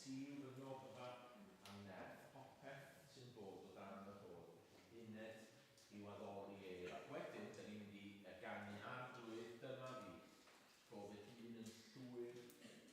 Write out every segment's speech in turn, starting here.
Ti yw fy noddfa a'm nerth, popeth sy'n bod o dan fy rhodd, uned i'w addoli ef. Ac wedyn, 'da ni'n mynd i ganu Arglwydd, dyma fi, rho fy hun yn llwyr i ti.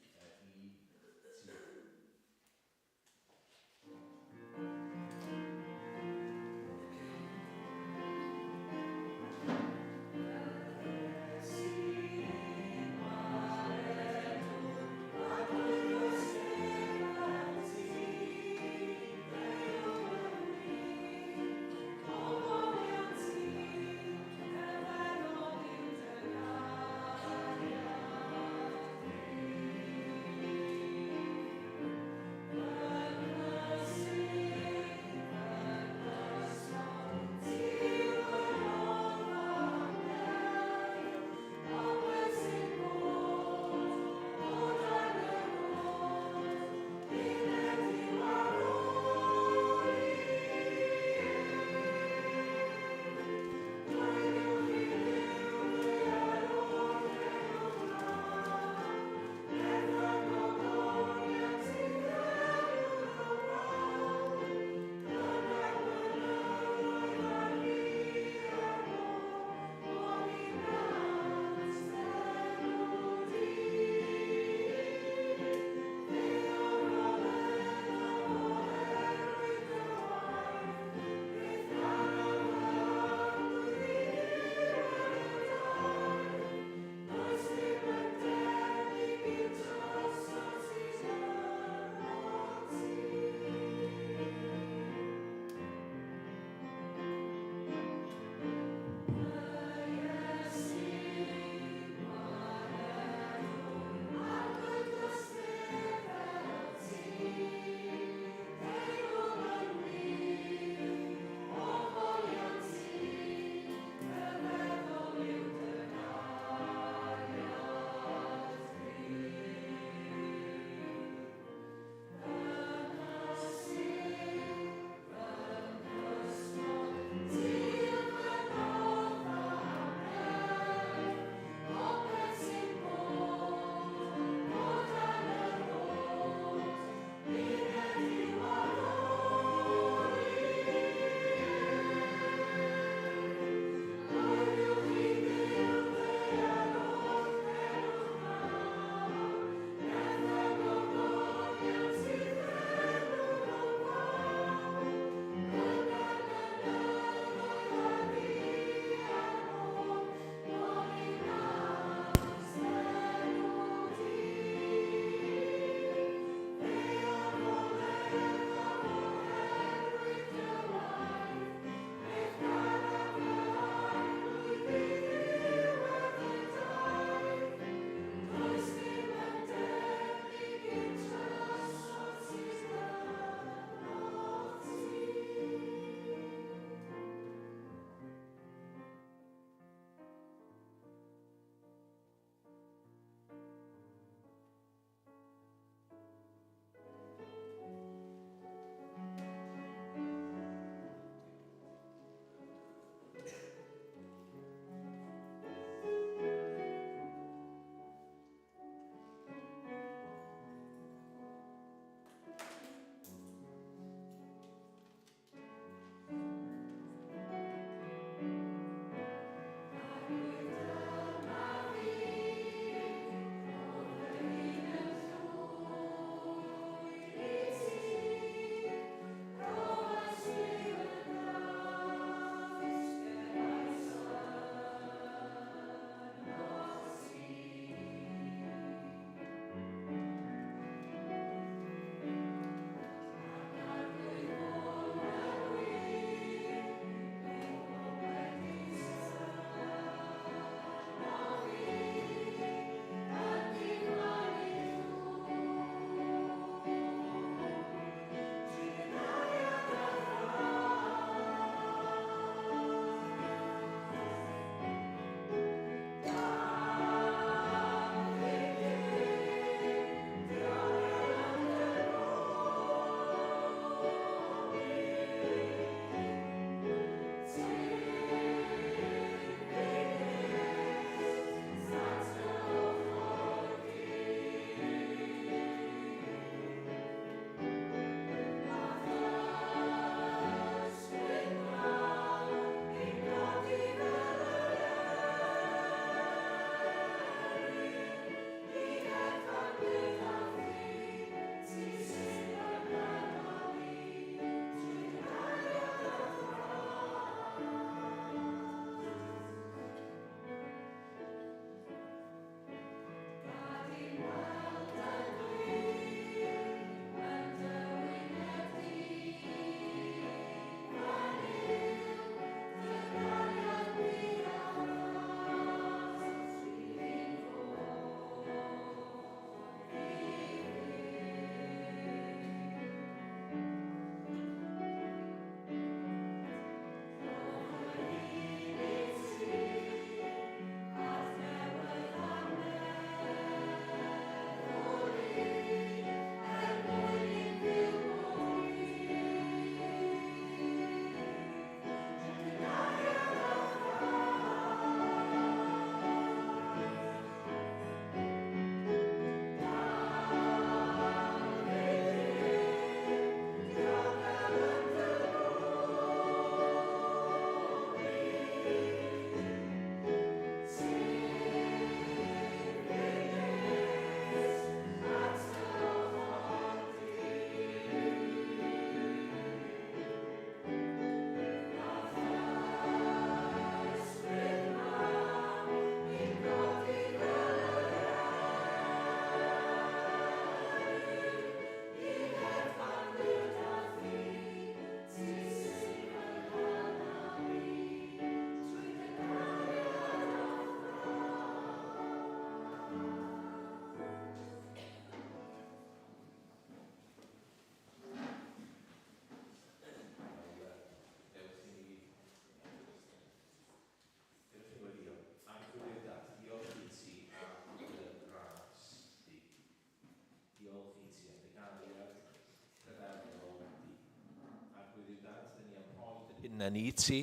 hunain i ti,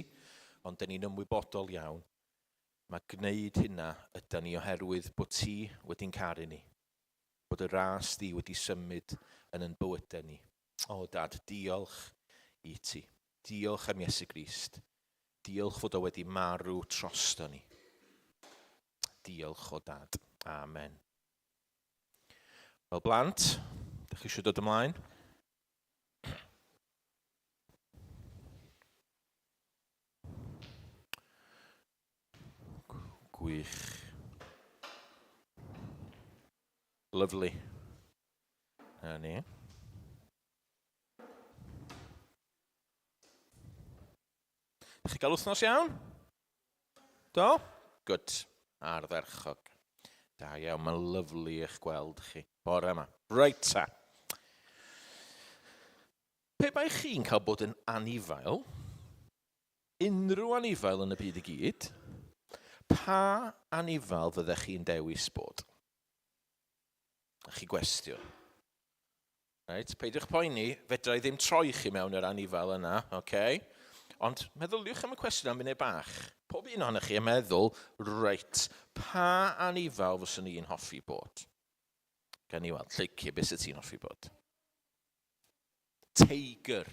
ond dyn ni'n ymwybodol iawn. Mae gwneud hynna yda ni oherwydd bod ti wedi'n caru ni, bod y ras di wedi symud yn yn bywydau ni. O, Dad, diolch i ti. Diolch am Iesu Grist. Diolch fod o wedi marw trosto ni. Diolch o Dad. Amen. Wel, blant, ydych chi eisiau dod ymlaen? Gwych. Lovely. Na ni. Chi gael wythnos iawn? Do? Good. Ardderchog. Da iawn, mae'n lyflu eich gweld chi bore yma. Reit ta. Pe bai chi'n cael bod yn anifail, unrhyw anifail yn y byd i gyd, pa anifail fyddech chi'n dewis bod? A chi gwestiwn. Reit, peidiwch poeni, fedra i ddim troi chi mewn yr anifail yna, oce? Okay? Ond meddyliwch am y cwestiwn am funud bach. Pob un ohonych chi yn meddwl, reit, pa anifail fyswn i'n hoffi bod? Gan ni weld, Lleucu, beth sydd ti'n hoffi bod? Teigr.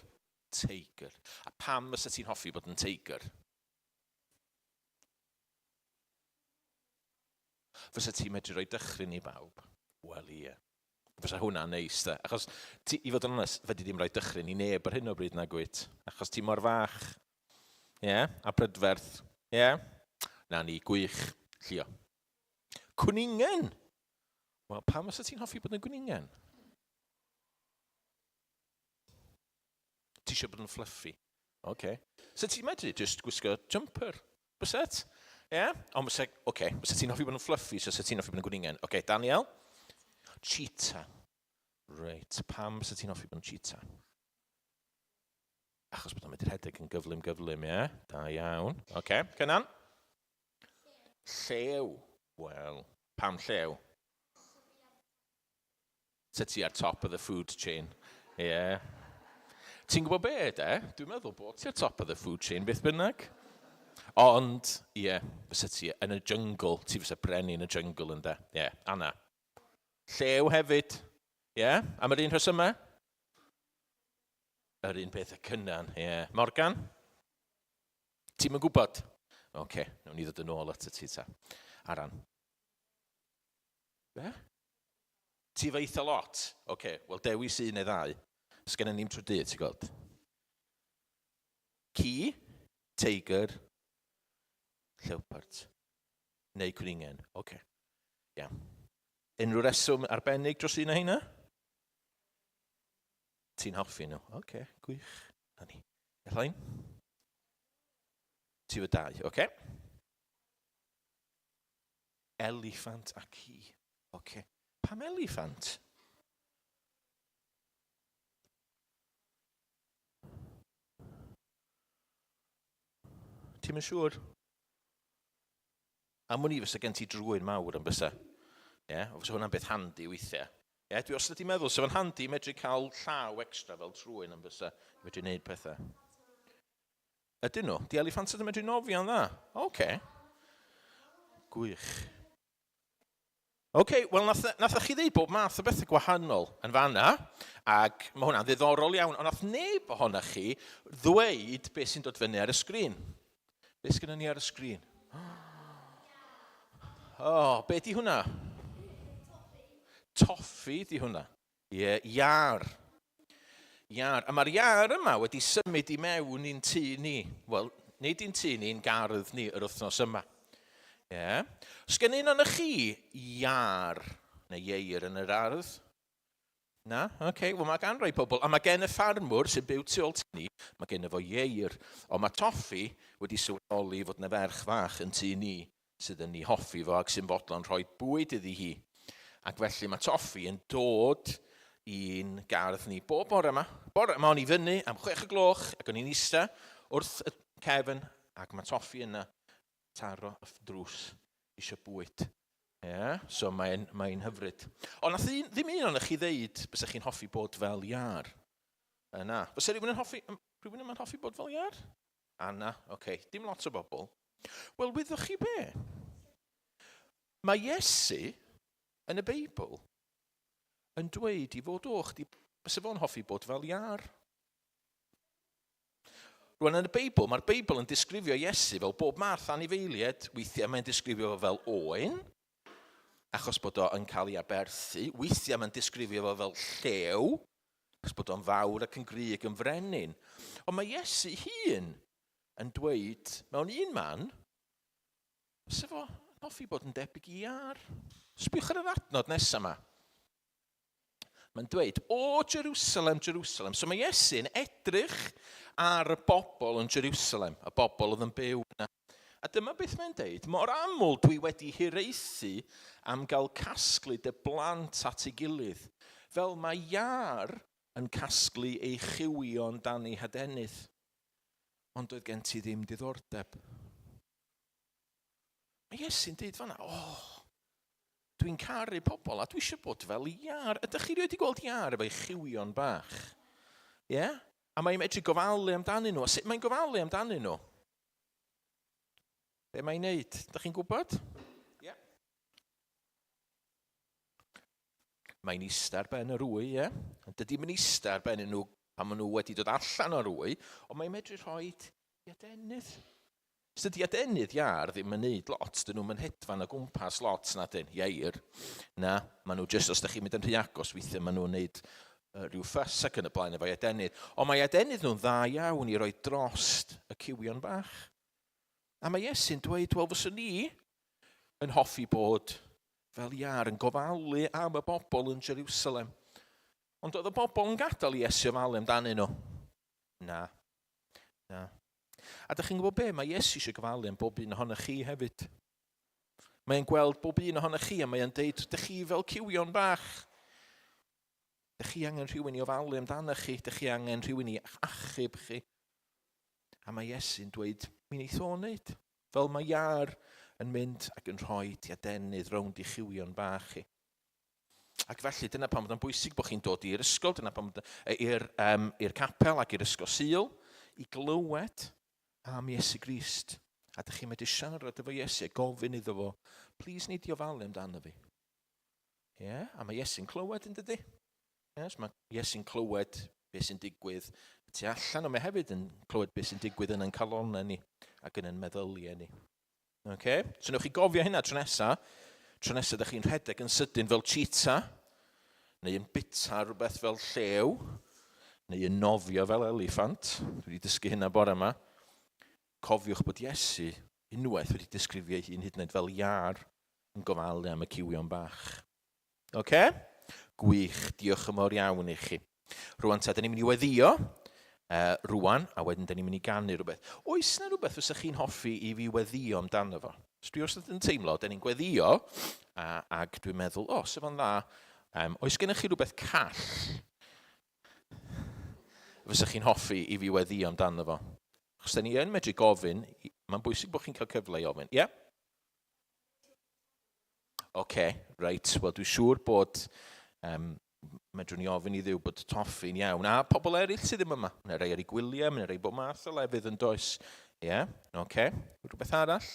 Teigr. A pam fysa ti'n hoffi bod yn teigr? Fysa ti'n medru rhoi dychryn i bawb? Wel, ie. Fysa hwnna'n neis, de. Achos, ti, i fod yn onest, fedri ddim rhoi dychryn i neb ar hyn o bryd nag wyt. Achos ti mor fach. Ie? Yeah? A brydferth. Ie? Yeah? Na ni, gwych. Llio. Cwningen! Wel, pam fysa ti'n hoffi bod yn gwningen? Ti eisiau bod yn fluffy? Oce. Okay. So ti'n medru just gwisgo jumper? Byset? Ie? Yeah? Ond byse, oce, okay. Byse ti'n hoffi bod yn fluffy, so byse ti'n hoffi bod yn gwningen. Oce, okay, Daniel? Cheetah. Reit, pam byse ti'n hoffi bod yn cheetah? Achos bod o'n mynd rhedeg yn gyflym gyflym, ie? Yeah? Da iawn. Oce, okay. Cynan? Llew. Wel, pam llew? Ta ti ar top of the food chain. Ie. Yeah. Ti'n gwybod be, de? Dwi'n meddwl bod ti ar top of the food chain beth bynnag. Ond, ie, yeah, fysa ti yn y jungle. Ti fysa brenin y jungle yn de. Ie, yeah, Anna. Llew hefyd. Ie, yeah? Am yr un rhesymau? Yr un peth y cynnan, ie. Yeah. Morgan? Ti'm yn gwybod? Oce, okay, nawn ni ddod yn ôl at y ti ta. Aran. Be? Ti efo eitha lot? Oce, okay, wel dewis un neu ddau. Sgenna ni'm trwy dydd, ti'n gweld. Ci, teigr, llewpart, neu cwningen. Oce, okay. iawn. Unrhyw reswm arbennig dros un o heina? Ti'n hoffi nhw? Oce, okay, gwych. Na ni. Elain? Ti fy dau, oce. Okay. Eliffant a ci. Oce. Pam eliffant? Ti'm yn siŵr? Am wn i fysa gen ti drwyn mawr yn bysa. Ie, yeah, fysa hwnna'n beth handi weithiau. Ie, yeah, dwi wastad wedi meddwl, sef yn handi medru cael llaw extra fel trwyn yn bysa, medru gwneud pethau. Ydyn nhw? Di eliffantod yn medru nofio'n dda? Oce. Okay. Gwych. Oce, okay, wel nath, nath chi ddeud bob math o bethau gwahanol yn fanna, ac mae hwnna'n ddiddorol iawn, ond nath neb ohonoch chi ddweud beth sy'n dod fyny ar y sgrin. Beth sy'n ni ar y sgrin? O, oh, be di hwnna? Toffi di hwnna. Ie, iâr. Iâr. A mae'r iâr yma wedi symud i mewn i'n tŷ ni. Wel, nid i'n tŷ ni, i'n gardd ni yr wythnos yma. Ie. Os gen un o'n chi iâr neu ieir yn yr ardd? Na? Oce, okay. Wel mae gan rai pobl, a mae gen y ffarmwr sy'n byw tu ôl tŷ ni, mae gen fo ieir. Ond mae Toffi wedi sylweddoli fod yna ferch fach yn tŷ ni sydd yn ei hoffi fo ac sy'n fodlon rhoi bwyd iddi hi. Ac felly mae Toffi yn dod i'n gardd ni bob bore yma. Bore yma o'n i fyny am 6 y gloch ac o'n i'n ista wrth y cefn ac mae Toffi yna taro y drws eisiau bwyd. Yeah, so mae'n mae hyfryd. Ond nath un, ddim un o'n chi ddeud bysech chi'n hoffi bod fel iar. Yna. Fysa rhywun yn hoffi, rhywun yma'n hoffi bod fel iar? Anna, oce. Okay. Dim lot o bobl. Wel, wyddoch chi be? Mae Iesu yn y Beibl yn dweud i fod o, chdi, bysa fo'n hoffi bod fel iar. Rwan yn y Beibl, mae'r Beibl yn disgrifio Iesu fel bob math anifeiliaid. Weithiau mae'n disgrifio fo fel oen, achos bod o yn cael ei aberthu. Weithiau mae'n disgrifio fo fel llew, achos bod o'n fawr ac yn gry ac yn frenin. Ond mae Iesu hun yn dweud mewn un man, fysa fo yn hoffi bod yn debyg i iâr. Sbiwch ar yr adnod nesaf yma. Mae'n dweud, O Jerusalem, Jerusalem. So mae Iesu'n edrych ar y bobl yn Jerusalem, y bobl oedd yn byw yna. A dyma beth mae'n deud, mor aml dwi wedi hiraethu am gael casglu dy blant at ei gilydd, fel mae iâr yn casglu ei chywion dan ei hadenydd. Ond doedd gen ti ddim diddordeb. Mae Iesu'n deud fanna, o, oh, dwi'n caru pobl a dwi eisiau bod fel iar. Ydych chi wedi gweld iar efo'i chywion bach? Ie? Yeah? A mae'n medru gofalu amdanyn nhw. A sut mae'n gofalu amdanyn nhw? Be mae'n neud? Ydych chi'n gwybod? Ie. Yeah. Mae'n ista ar ben yr wy, ie. Yeah? Dydy mae'n ista ar ben nhw pan maen nhw wedi dod allan o'r wy, ond mae'n medru rhoi i adenydd. Os dydy adenydd iâr ddim yn neud lot, dyn nhw'm yn hedfan o gwmpas lot na dyn, ieir. Na, maen nhw jyst, os ydych chi'n mynd yn rhy agos, weithiau maen nhw'n neud rhyw ffys ac yn y blaen efo'i adenydd. Ond mae adenydd nhw'n dda iawn i roi drost y cywion bach. A mae Iesu'n dweud, wel, fyswn ni yn hoffi bod fel iâr yn gofalu am y bobl yn Jerusalem. Ond oedd y bobl yn gadael i Iesu ofalu amdanyn nhw? Na. Na. A dych chi'n gwybod be? Mae Iesu eisiau gofalu am bob un ohonych chi hefyd. Mae'n gweld bob un ohonych chi a mae'n deud, dych chi fel cywion bach. Dych chi angen rhywun i ofalu amdanoch chi, dych chi angen rhywun i achub chi. A mae Iesu'n dweud, mi wneith o'n wneud. Fel mae iar yn mynd ac yn rhoi diadenydd rownd i chywion bach chi. Ac felly, dyna pam bod o'n bwysig bod chi'n dod i'r ysgol, dyna pam bod i'r um, i'r capel ac i'r ysgol Sul, i glywed am Iesu Grist. A dych chi'n medru siarad efo Iesu a gofyn iddo fo, please nid i ofalu amdano fi. Ie, yeah, a mae Iesu'n clywed yn dydy? Yes, mae Iesu'n clywed beth sy'n digwydd y tu allan, ond mae hefyd yn clywed beth sy'n digwydd yn ein calonnau ni ac yn ein meddyliau ni. Okay? So newch chi gofio hynna tro nesa. Tro nesa ydych chi'n rhedeg yn sydyn fel cheetah, neu yn bita rhywbeth fel llew, neu yn nofio fel eliffant. Dwi wedi dysgu hynna bore yma. Cofiwch bod Iesu unwaith wedi disgrifio ei hun hyd yn oed fel iar yn gofalu am y cywion bach. Oce? Gwych, diolch yn fawr iawn i chi. Rwan ta, dyn ni'n mynd i weddio uh, rwan, a wedyn dyn ni'n mynd i ganu rhywbeth. Oes na rhywbeth fysa chi'n hoffi i fi weddio amdano fo? Os dwi wastad yn teimlo, dyn ni'n gweddio, a, ac dwi'n meddwl, o, oh, sef o'n dda. Um, oes gennych chi rhywbeth call fysa chi'n hoffi i fi weddio amdano fo? Achos dyn ni yn medru gofyn, mae'n bwysig bod chi'n cael cyfle i ofyn. Ie? Yeah? Oce, reit. Wel, dwi'n siŵr bod um, medrwn ni ofyn i Dduw bod Toffi'n iawn. A pobl eraill sydd ddim yma. Mae rhai ar ei gwyliau, mae rhai bob math o lefydd yn does. Ie, yeah, oce. Okay. Rhywbeth arall?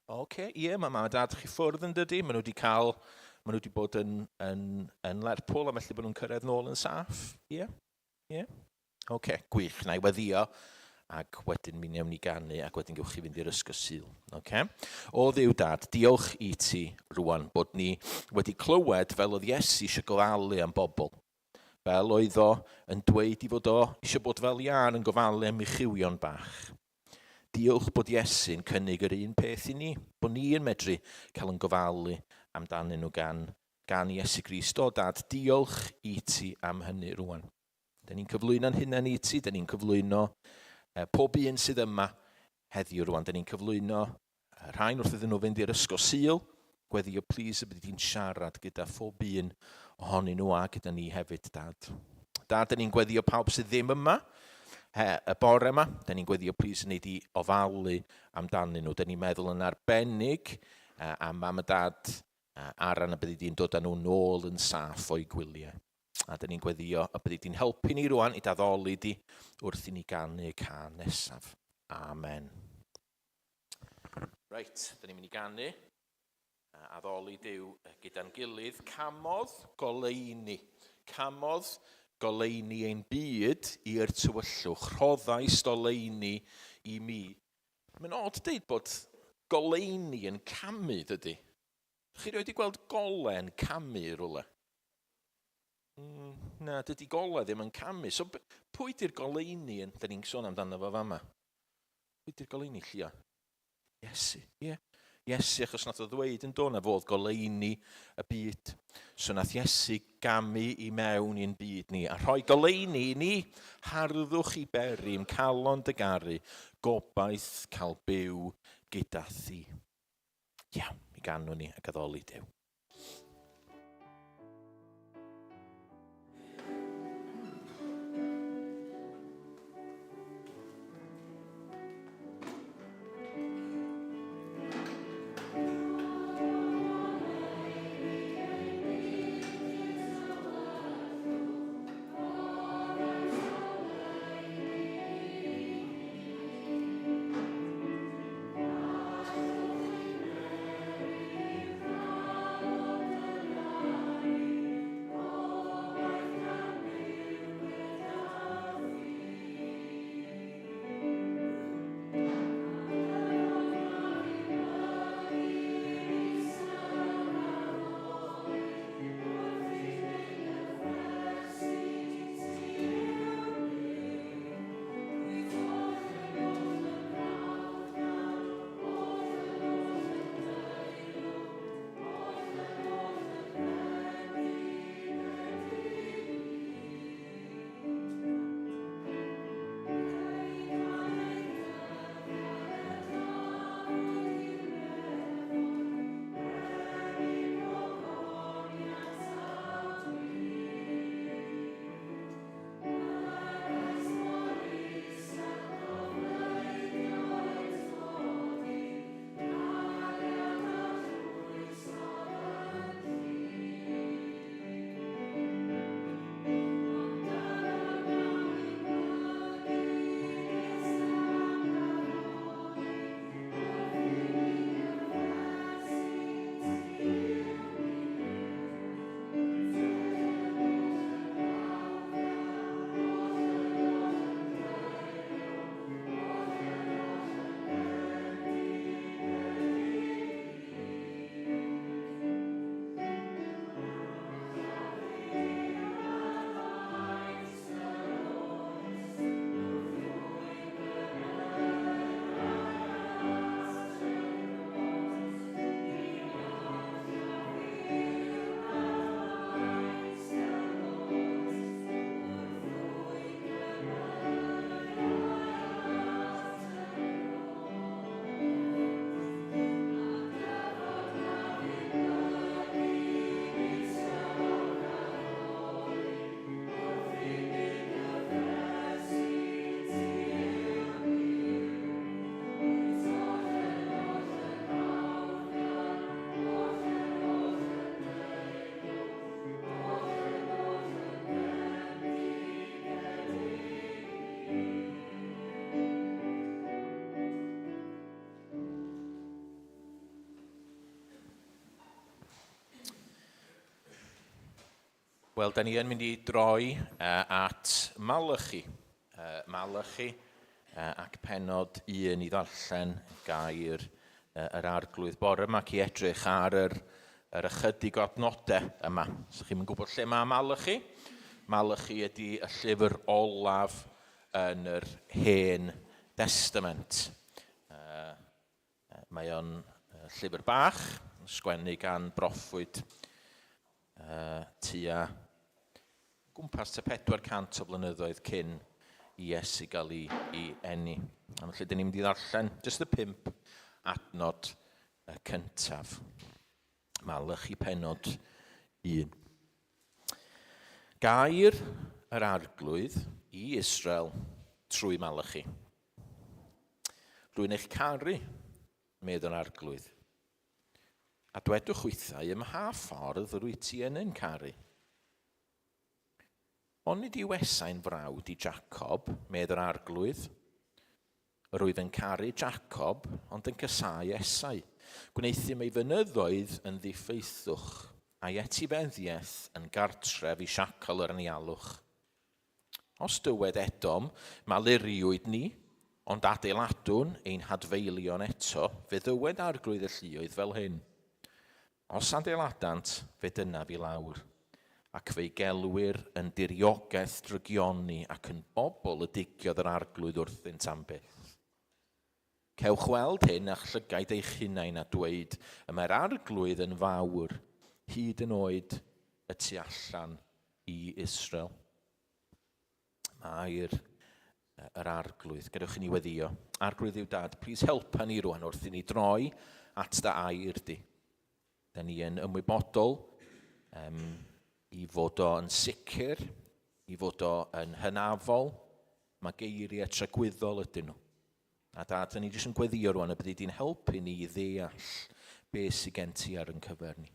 Oce, okay, ie, yeah, mae mam a dad chi ffwrdd yn dydy. Maen nhw wedi cael, maen nhw wedi bod yn, yn, yn Lerpwl a felly bod nhw'n cyrraedd nôl yn saff. Ie, yeah, ie. Yeah. Oce, gwych. Na i weddio, ac wedyn mi wnewn ni ganu, ac wedyn gewch chi fynd i'r ysgol Sul. Oce? O Dduw Dad, diolch i ti rwan bod ni wedi clywed fel oedd Iesu eisiau gofalu am bobl. Fel oedd o yn dweud i fod o eisiau bod fel iâr yn gofalu am ei chywion bach. Diolch bod Iesu'n cynnig yr un peth i ni, bod ni yn medru cael yn gofalu amdanyn nhw gan, gan Iesu Grist. O Dad, diolch i ti am hynny rwan. Dyn ni'n cyflwyno'n hunain i ti, dyn ni'n cyflwyno eh, pob un sydd yma heddiw rwan. Dyn ni'n cyflwyno rhain wrth iddyn nhw fynd i'r ysgol Sul. Gweddio, plîs, y byddi di'n siarad gyda phob un ohonyn nhw a gyda ni hefyd, Dad. Dad, dyn ni'n gweddio pawb sydd ddim yma he, y bore yma. Dyn ni'n gweddio, plîs, yn ei di ofalu amdanyn nhw. Dyn ni'n meddwl yn arbennig am mam a dad Aran y byddi di'n dod â nhw nôl yn saff o'i gwyliau. A dyn ni'n gweddio y byddi di'n helpu ni rwan i daddoli di wrth i ni ganu y can nesaf. Amen. Reit, dyn ni'n mynd i ganu addoli Duw gyda'n gilydd. Camodd goleuni. Camodd goleuni ein byd i'r tywyllwch. Rhoddais doleuni i mi. Mae'n od deud bod goleuni yn camu, dydy? Chi rioed 'di gweld gole'n camu i rywle? Mm, na, dydy gole ddim yn camu. So, pwy di'r goleuni yn, da ni'n sôn amdano fo fama? Pwy di'r goleuni, Llio? Iesu, ie. Yeah. Iesu, achos nath o ddweud yn do na fodd goleuni y byd. So nath Iesu gamu i mewn i'n byd ni a rhoi goleuni i ni, harddwch i beri, i'm calon dy garu, gobaith cael byw gyda thi. Iawn, mi ganwn ni ac addoli Duw. Wel, da ni yn mynd i droi at Malachi. Malachi ac penod 1 i ddarllen gair yr arglwydd bore yma ac i edrych ar yr, yr ychydig o adnodau yma. So chi'n gwybod lle mae Malachi? Malachi ydy y llyfr olaf yn yr Hen Testament. Mae o'n llyfr bach, sgwennu gan broffwyd tua gwmpas tua 400 o flynyddoedd cyn i Iesu gael ei, ei eni. A felly, dyn ni'n mynd i ddarllen jyst y pump adnod y cyntaf. Malachi penod 1. Gair yr arglwydd i Israel trwy Malachi. Rwy'n eich caru, medd yr Arglwydd. A dwedwch chwithau, ym mha ffordd rwyt ti yn ein caru? Onid yw Esau'n frawd i Jacob, medd yr Arglwydd? Yr oedd yn caru Jacob, ond yn casáu Esau. Gwneuthum ei fynyddoedd yn ddiffeithwch, a'i etifeddiaeth yn gartref i siacl yr anialwch. Os dywed Edom, Maluriwyd ni, ond adeiladwn ein hadfeilion eto, fe ddywed Arglwydd y lluoedd fel hyn, Os adeiladant, fe dynaf i lawr, ac fe'i gelwir yn diriogaeth drygioni ac yn bobl y digiodd yr Arglwydd wrthynt am byth. Cewch weld hyn â'ch llygaid eich hunain a dweud, Y mae'r Arglwydd yn fawr, hyd yn oed y tu allan i Israel. Air yr Arglwydd. Gadewch i ni weddio. Arglwydd yw dad, plis helpa ni rwan wrth i ni droi at dy air di. Da ni yn ymwybodol i fod o yn sicr, i fod o yn hynafol. Mae geiriau tragwyddol ydyn nhw. A dad, da ni jyst yn gweddio rwan y byddi di'n helpu ni i ddeall beth sydd gen ti ar yn cyfer ni.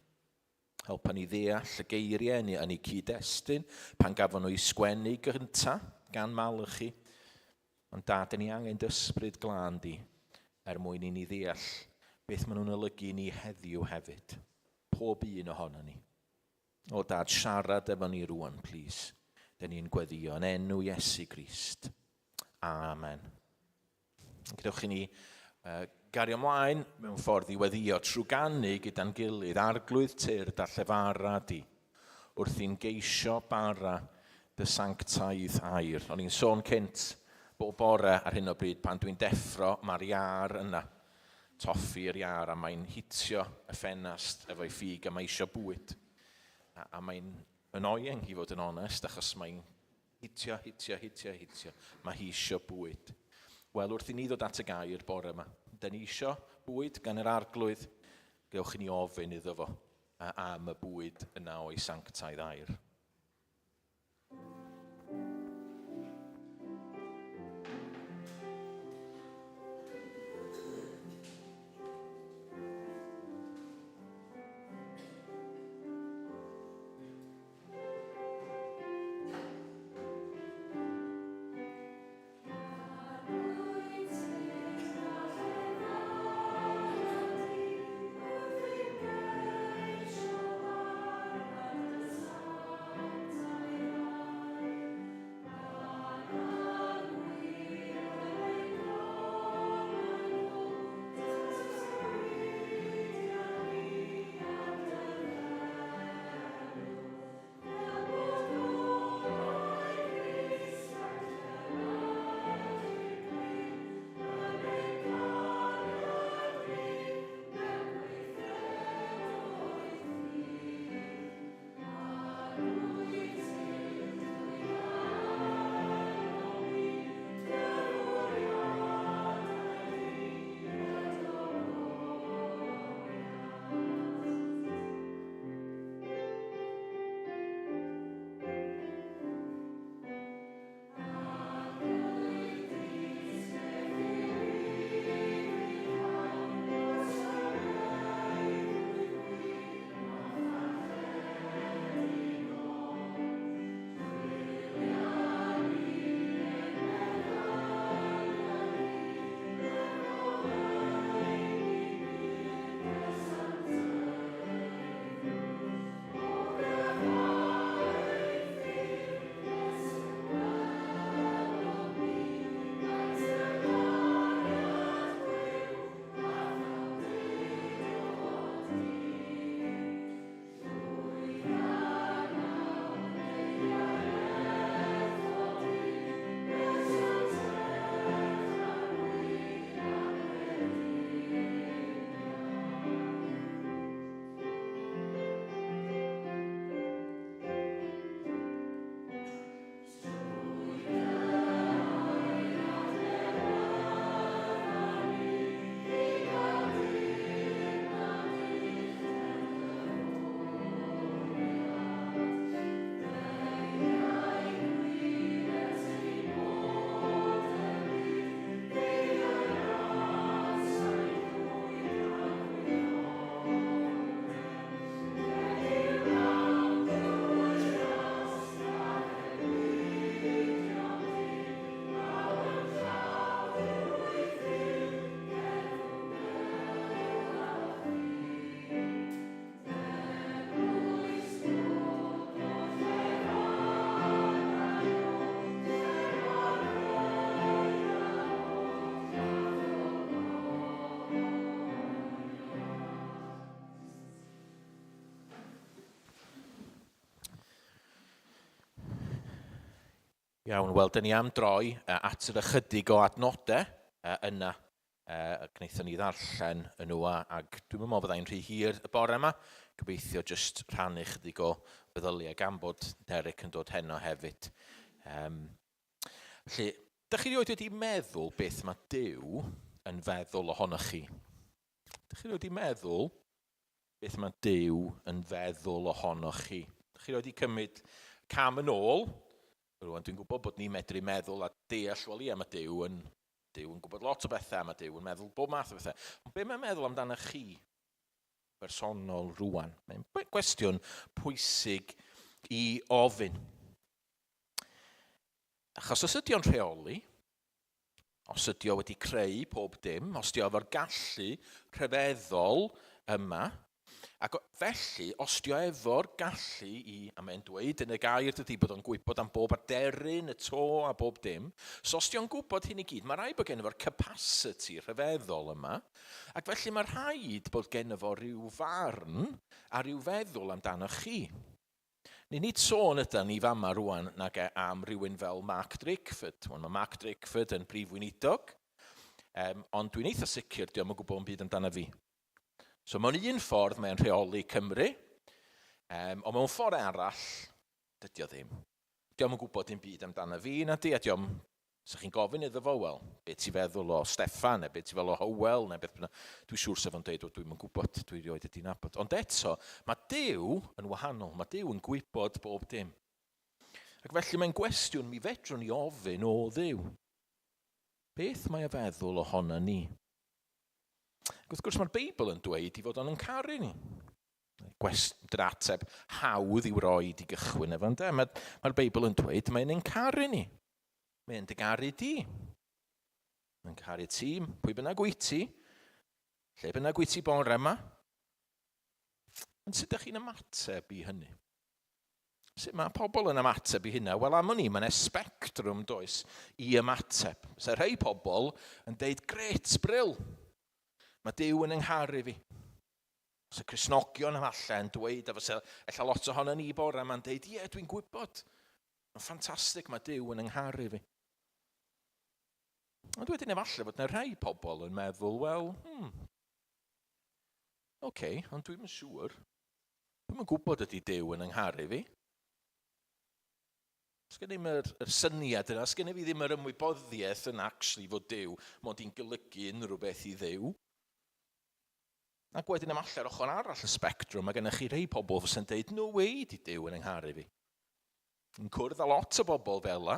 Helpa ni ddeall y geiriau yn, yn eu cyd-destun pan gafon nhw eu sgwennu gynta gan Malachi. Ond dad, ni angen dysbryd glân di er mwyn i ni ddeall beth maen nhw'n olygu i ni heddiw hefyd. Pob un ohono ni. O dad, siarad efo ni rwan, plîs. Dyn ni'n gweddio yn enw Iesu Grist. Amen. Gadewch i ni gario ymlaen mewn ffordd i weddio trwy ganu gyda'n gilydd, Arglwydd tyrd a llefara di, wrth i'n geisio bara dy sanctaidd air. O'n i'n sôn cynt bob bore ar hyn o bryd pan dwi'n deffro, mae'r iâr yna, toffi'r iâr, a mae'n hitio y ffenast efo'i ffig a mae eisiau bwyd. A, a mae'n annoying i fod yn onest, achos mae'n Hitio, hitio, hitio, hitio. Mae hi isio bwyd. Wel, wrth i ni ddod at y gair bore yma, da ni isio bwyd gan yr Arglwydd, gewch i ni ofyn iddo fo am y bwyd yna o'i sanctaidd air. Iawn, wel, dyn ni am droi at yr ychydig o adnodau yna gwnaethon ni ddarllen yn nhw, ac dwi'n meddwl byddai'n rhy hir y bore yma. Gobeithio jyst rhannu chydig o feddyliau gan bod Derek yn dod heno hefyd. Felly, dych chi rioed wedi meddwl beth mae Duw yn feddwl ohonoch chi? Dych chi rioed wedi meddwl beth mae Duw yn feddwl ohonoch chi? Dych chi wedi cymryd cam yn ôl? Rwan, dwi'n gwybod bod ni'n medru meddwl a deall, wel ie, mae Duw yn, Duw yn gwybod lot o bethau, mae Duw yn meddwl bob math o bethau. Ond be mae'n meddwl amdanoch chi bersonol rwan? Mae'n gwestiwn pwysig i ofyn. Achos os ydy o'n rheoli, Os ydy o wedi creu pob dim, os ydy o efo'r gallu rhyfeddol yma, ac felly, os ydy o efo'r gallu i, a mae'n dweud yn y gair dydy bod o'n gwybod am bob aderyn, y to a bob dim, so os ydy o'n gwybod hyn i gyd, mae rhaid bod gen fo'r capacity rhyfeddol yma, ac felly mae rhaid bod gen fo rhyw farn a rhyw feddwl amdanoch chi. Ni nid sôn ydan ni fama rwan nag e am rywun fel Mark Drakeford. Wel, mae Mark Drakeford yn brif weinidog, ond dwi'n eitha sicr dio'm yn gwybod yn byd amdano fi. So mewn un ffordd mae'n rheoli Cymru, ond mewn ffordd arall, dydy o ddim. Dio'm yn gwybod dim byd amdano fi na di, a dio'm Sa chi'n gofyn iddo fo, wel, be ti feddwl o Steffan, neu be ti feddwl o Hywel, neu beth bynnag. Dwi'n siŵr sa fo'n deud, o, dwi'm yn gwybod, dwi rioed wedi nabod. Ond eto, mae Duw yn wahanol, mae Duw yn gwybod bob dim. Ac felly mae'n gwestiwn mi fedrwn ni ofyn o Dduw. Beth mae o feddwl ohono ni? Ac wrth gwrs mae'r Beibl yn dweud i fod o'n yn caru ni. Gwestiwn ateb hawdd i'w roi i gychwyn efo, ynde? Mae'r mae Beibl yn dweud mae'n ein caru ni. Mae'n dy garu di. Mae'n caru ti, pwy bynnag wyt ti, lle bynnag wyt ti bore yma. Ond sut ydych chi'n ymateb i hynny? Sut mae pobl yn ymateb i hynna? Wel, am o'n i, mae'n spectrwm, does, i ymateb. So rhai pobl yn deud, gret, bril, mae Duw yn yngharu fi. Os y Cristnogion falle yn dweud, a fysa ella lot ohono ni bore yma'n deud, ie, dwi'n gwybod, Mae'n ffantastig, mae Duw yn yngharu fi. Ond wedyn efallai fod yna rhai pobl yn meddwl, wel, oce, okay, ond dwi'n yn siŵr. Dwi'm yn gwybod ydy Duw yn yngharu fi. Os gen i'm yr, yr syniad yna, os gen i fi ddim yr ymwybyddiaeth yna actually fod Duw, mod i'n golygu unrhyw beth i Dduw. Ac wedyn am allan ochr arall y spectrwm, mae gennych chi rhai pobl fysa'n deud, no way di Duw yn yngharu fi. Yn cwrdd â lot o bobl fel la,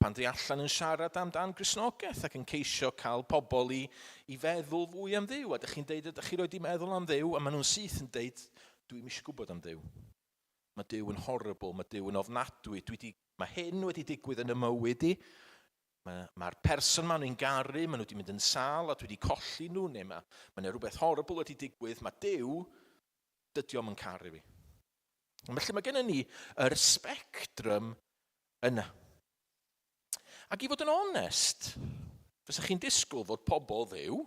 pan dwi allan yn siarad amdan Gristnogaeth ac yn ceisio cael pobl i, i feddwl fwy am Dduw. A dych chi'n deud, ydych chi roed i meddwl am Dduw? A maen nhw'n syth yn deud, dwi'n eisiau gwybod am Dduw. Mae Duw yn horrible, mae Duw yn ofnadwy, dwi di, mae hyn wedi digwydd yn y mywyd i. Mae'r mae person maen nhw'n garu, maen nhw wedi mynd yn sâl a dwi wedi colli nhw, neu mae, mae yna rhywbeth horrible wedi digwydd, mae Duw, dydy o'm yn caru fi. Felly mae gennym ni yr spectrum yna. Ac i fod yn onest, fysa chi'n disgwyl fod pobl Dduw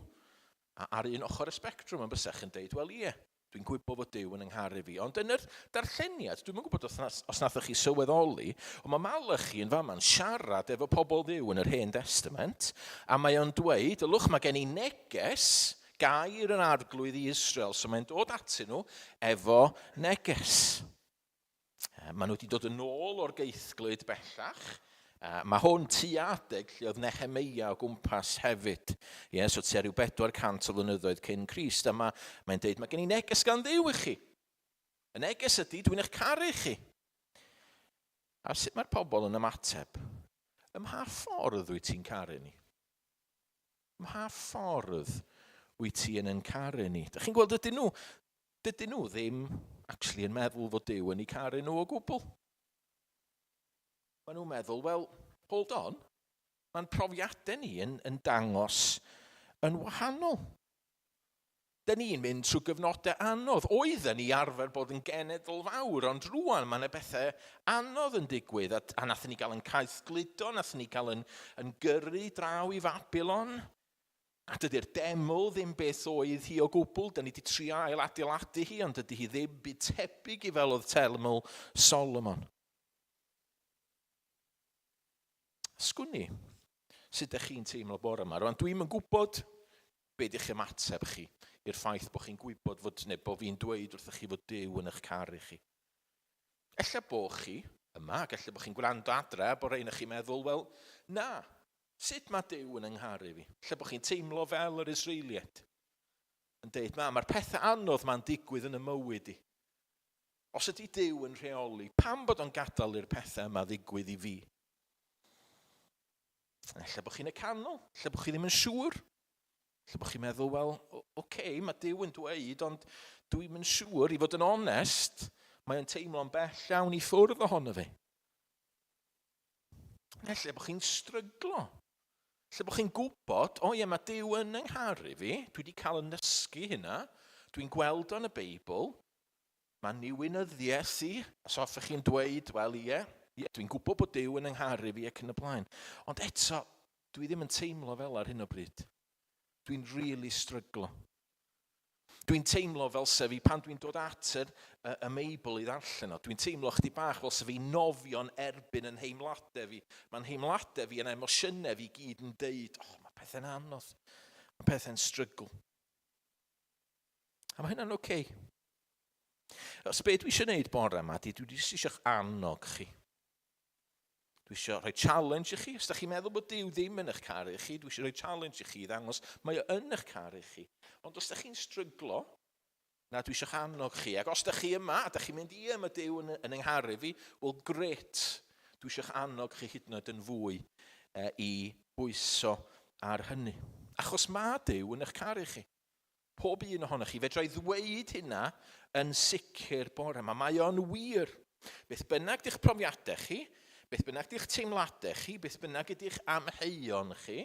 ar un ochr y spectrwm yn bysach yn deud, wel ie, dwi'n gwybod fod Duw yn yngharu fi. Ond yn yr darlleniad, dwi'n yn gwybod os, os nathoch chi sylweddoli, ond mae Malachi yn fama'n siarad efo pobl Dduw yn yr Hen Testament, a mae o'n dweud, ylwch, mae gen i neges Gair yr Arglwydd i Israel. So mae'n dod atyn nhw efo neges. Maen nhw wedi dod yn ôl o'r geithglyd bellach. Mae hwn tua adeg lle oedd Nehemeia o gwmpas hefyd. Ie, yeah, so tua rhyw 400 o flynyddoedd cyn Crist. A mae, mae'n deud, mae gen i neges gan Dduw i chi. Y neges ydy, dwi'n eich caru chi. A sut mae'r pobl yn ymateb? Ym mha ffordd wyt ti'n caru ni? Mha ffordd wyt ti yn ein caru ni? Dych chi'n gweld, dydyn nhw, dydyn nhw ddim actually yn meddwl fod Duw yn eu caru nhw o gwbl. Maen nhw'n meddwl, wel, hold on, mae'n profiadau ni yn, yn dangos yn wahanol. Dyn ni'n mynd trwy gyfnodau anodd. Oedden ni arfer bod yn genedl fawr, ond rwan mae yna bethau anodd yn digwydd. A, a nathon ni gael yn caethgludo, nathon ni gael yn, yn gyrru draw i Fabilon. A dydy'r deml ddim beth oedd hi o gwbl. Dyn ni wedi trio ail adeiladu hi, ond dydy hi ddim byd tebyg i fel oedd teml Solomon. Sgwn i, sut ydych chi'n teimlo bore yma? Rwan, dwi'm yn gwybod be di'ch ymateb chi i'r ffaith bod chi'n gwybod fod, neu bod fi'n dweud wrthych chi fod Duw yn eich caru chi. Ella bo chi yma, ac ella bod chi'n gwrando adre, a bod rhain chi'n meddwl, wel, na, sut mae Duw yn yngharu fi? Ella bod chi'n teimlo fel yr Israeliad, yn deud, na, mae'r pethau anodd ma'n digwydd yn y mywyd i. Os ydy Duw yn rheoli, pam bod o'n gadael i'r pethau yma ddigwydd i fi? Ella bod chi'n y canol, ella bod chi ddim yn siŵr. Ella bod chi'n meddwl, wel, oce, okay, mae Duw yn dweud, ond dwi'n yn siŵr, i fod yn onest, mae o'n teimlo'n bell iawn i ffwrdd ohono fi. Ella bod chi'n stryglo. Ella bod chi'n gwybod, o ie, mae Duw yn yng ngharu fi, dwi wedi cael yn nysgu hynna, dwi'n gweld o'n y Beibl, Mae niwinyddiaeth i, os hoffech chi'n dweud, wel ie, ie, dwi'n gwybod bod Duw yn yngharu fi ac yn y blaen. Ond eto, dwi ddim yn teimlo fel ar hyn o bryd. Dwi'n really stryglo. Dwi'n teimlo fel se fi, pan dwi'n dod at yr, y, y Meibl i ddarllen o, dwi'n teimlo chdi bach fel se fi nofio'n erbyn yn heimladau fi. Mae'n heimladau fi yn emosiynau fi gyd yn deud, oh, mae pethau'n anodd, mae pethau'n strygl. A mae hynna'n oce. Okay. Os be dwi eisiau gwneud bore yma, di dwi jyst eisiau'ch annog chi. Dwi eisiau rhoi challenge i chi. Os da chi'n meddwl bod Duw ddim yn eich caru chi, dwi eisiau rhoi challenge i chi i ddangos mae o yn eich caru chi. Ond os da chi'n stryglo, na dwi eisiau'ch annog chi. Ac os da chi yma, a da chi'n mynd, ie, mae Duw yn, yn yngharu fi, wel, gret. Dwi eisiau'ch annog chi hyd yn oed yn fwy e, i bwyso ar hynny. Achos mae Duw yn eich caru chi. Pob un ohonoch chi. Fedra i ddweud hynna yn sicr bore yma. Mae o'n wir. Beth bynnag di'ch profiadau chi, beth bynnag di'ch teimladau chi, beth bynnag ydy'ch amheuon chi,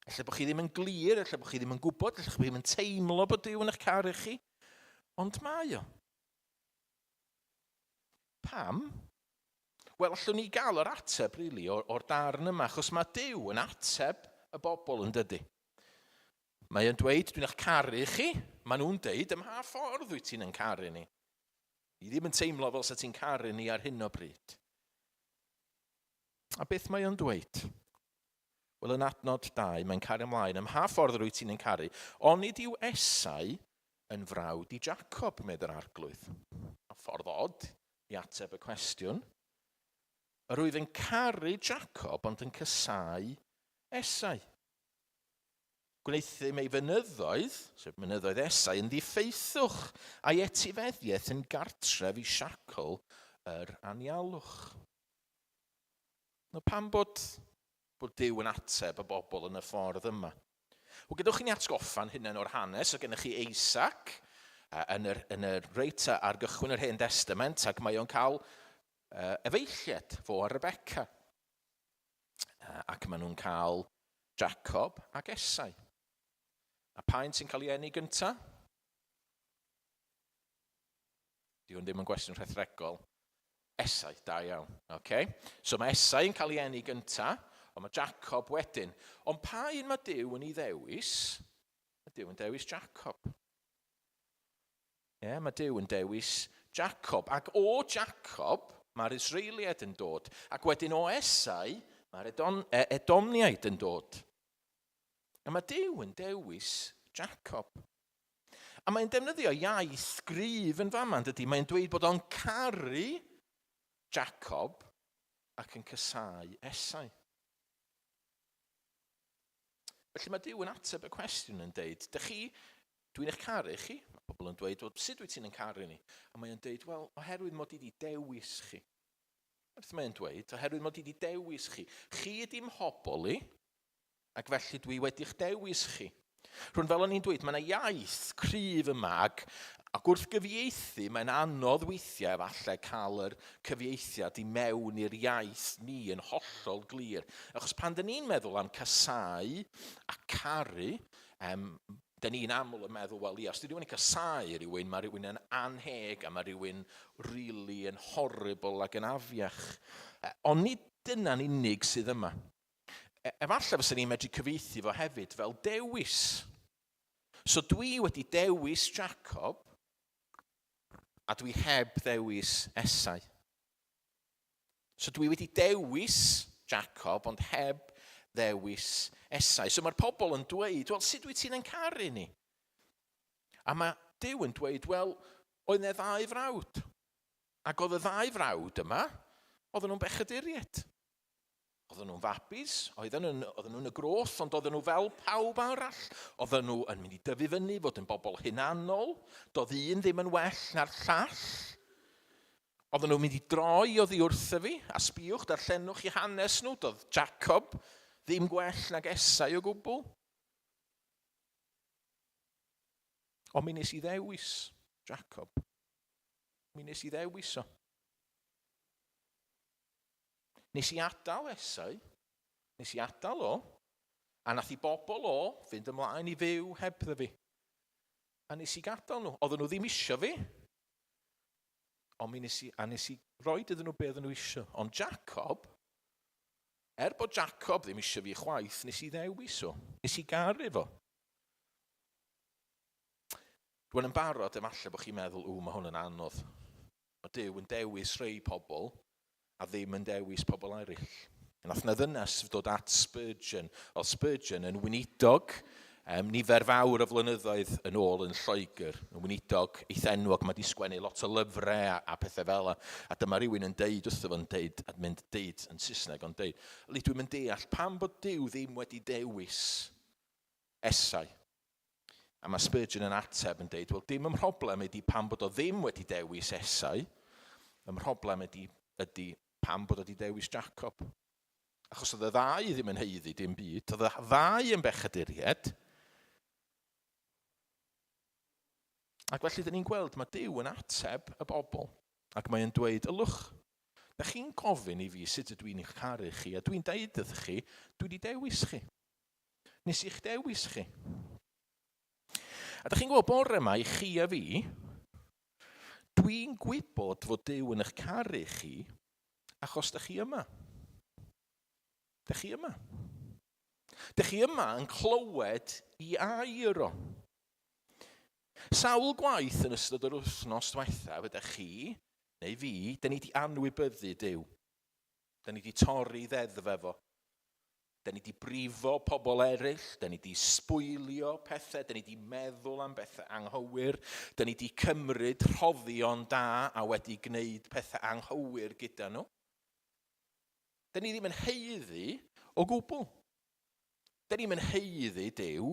Ella bod chi ddim yn glir, ella bod chi ddim yn gwybod, ella bod chi ddim yn teimlo bod Duw yn eich caru chi, ond mae o. Pam? Wel, allwn ni gael yr ateb, really, o'r, or darn yma, achos mae Duw yn ateb y bobl yn dydy. Mae o'n dweud, dwi'n eich caru chi. Maen nhw'n deud, ym mha ffordd wyt ti'n yn caru ni? Ni ddim yn teimlo fel sa ti'n caru ni ar hyn o bryd. A beth mae o'n dweud? Wel, yn adnod 2, mae'n cario ymlaen, ym mha ffordd yr wyt ti'n yn caru? Onid yw Esau yn frawd i Jacob, medd yr arglwydd. A ffordd od i ateb y cwestiwn. Yr wyf yn caru Jacob, ond yn casáu Esau. Gwnaethum ei fynyddoedd, sef mynyddoedd Esau, yn ddiffeithwch, a'i etifeddiaeth yn gartref i siacl yr anialwch. Nawr pam bod, bod Duw yn ateb y bobl yn y ffordd yma? Wel, gadewch i ni atgoffa'n hunain o'r hanes. O gennych chi Isaac yn yr, yn yr reit ar gychwyn yr Hen Testament, ac mae o'n cael uh, efeilliad, fo a Rebecca. Uh, ac maen nhw'n cael Jacob ac Esau. A pa un sy'n cael ei eni gyntaf? Di hwn ddim yn gwestiwn rhethregol. Esau, da iawn. Okay. So mae Esau yn cael ei eni gynta, ond mae Jacob wedyn. Ond pa un mae Duw yn ei ddewis? Mae Duw yn dewis Jacob. Ie, yeah, mae Duw yn dewis Jacob. Ac o Jacob, mae'r Israeliaid yn dod. Ac wedyn o Esau, mae'r Edon, e, Edomiaid yn dod. A mae Duw yn dewis Jacob. A mae'n defnyddio iaith gryf yn fama, yn dydy? Mae'n dweud bod o'n caru Jacob ac yn casáu Esau. Felly mae Duw yn ateb y cwestiwn yn deud, dych chi, dwi'n eich caru chi. Mae pobl yn dweud, wel, sut wyt ti'n yn caru ni? A mae'n deud, wel, oherwydd mod i wedi dewis chi. Beth mae'n dweud, oherwydd mod i wedi dewis chi. Chi ydy mhobl i, Ac felly dwi wedi'ch dewis chi. Rhwn fel o'n i'n dweud, mae yna iaith cryf yma ac, ac wrth gyfieithu mae'n anodd weithiau efallai cael yr cyfieithiad i mewn i'r iaith ni yn hollol glir. Achos pan dyn ni'n meddwl am casáu a caru, um, dyn ni'n aml yn meddwl, wel ia, os di rhywun yn casáu rhywun, mae rhywun yn anheg a mae rhywun really yn horrible ac yn afiach. Ond nid dyna'n unig sydd yma. E, efallai fysa ni'n medru cyfieithu fo hefyd fel dewis. So dwi wedi dewis Jacob a dwi heb ddewis Esau. So dwi wedi dewis Jacob, ond heb ddewis Esau. So mae'r pobl yn dweud, wel, sut wyt ti'n ein caru ni? A mae Duw yn dweud, wel, oedd 'na ddau frawd. Ac oedd y ddau frawd yma, oedden nhw'n bechaduriaid. Oedden nhw'n fabis, oedden nhw'n, oedden nhw'n y groth, ond oedden nhw fel pawb arall. Oedden nhw yn mynd i dyfu fyny, fod yn bobl hunanol. Doedd un ddim yn well na'r llall. Oedden nhw'n mynd i droi oddi wrtho fi, a sbïwch, darllenwch i hanes nhw, doedd Jacob ddim gwell nag Esau o gwbl. Ond mi nes i ddewis Jacob. Mi nes i ddewis o. Nes i adael Esau, nes i adael o, a nath i bobl o fynd ymlaen i fyw hebddo fi. A nes i gadael nhw. Oedden nhw ddim isio fi, ond mi nes i, a nes i roi iddyn nhw be oedden nhw isio. Ond Jacob, er bod Jacob ddim isio fi chwaith, nes i ddewis o. Nes i garu fo. Rwan yn barod, efallai bod chi'n meddwl, ww, mae hwn yn anodd. Mae Duw yn dewis rhei pobl a ddim yn dewis pobl eraill. Nath na ddynes ddod at Spurgeon. Oedd Spurgeon yn weinidog um, nifer fawr o flynyddoedd yn ôl yn Lloegr. Yn weinidog eitha enwog, mae wedi sgwennu lot o lyfrau a, a pethau fel yna. A dyma rhywun yn deud wrtho fo'n deud, a mynd deud yn Saesneg, ond deud, li dwi'n mynd deall pam bod Duw ddim wedi dewis Esau. A mae Spurgeon yn ateb yn deud, wel dim ym mhroblem ydy pam bod o ddim wedi dewis Esau, ym mhroblem ydy, ydy pam bod o wedi dewis Jacob. Achos oedd y ddau ddim yn haeddu dim byd, oedd y ddau yn bechaduried. Ac felly dyn ni'n gweld mae Duw yn ateb y bobl ac mae'n dweud, ylwch, da chi'n gofyn i fi sut ydw i'n eich caru chi, a dwi'n deud wrth chi, dwi wedi dewis chi. Nes i'ch dewis chi. A da chi'n gwybod bore yma i chi a fi, dwi'n gwybod fod Duw yn eich caru chi achos da chi yma. Da chi yma. Da chi yma yn clywed i air o. Sawl gwaith yn ystod yr wythnos diwethaf ydych chi, neu fi, da ni wedi anwybyddu Duw. Da ni wedi torri ddeddf efo. Da ni wedi brifo pobl eraill, da ni wedi sbwylio pethau, da ni wedi meddwl am bethau anghywir, da ni wedi cymryd rhoddion da a wedi gwneud pethau anghywir gyda nhw. Da ni ddim yn haeddu o gwbl. Da ni'm yn haeddu Duw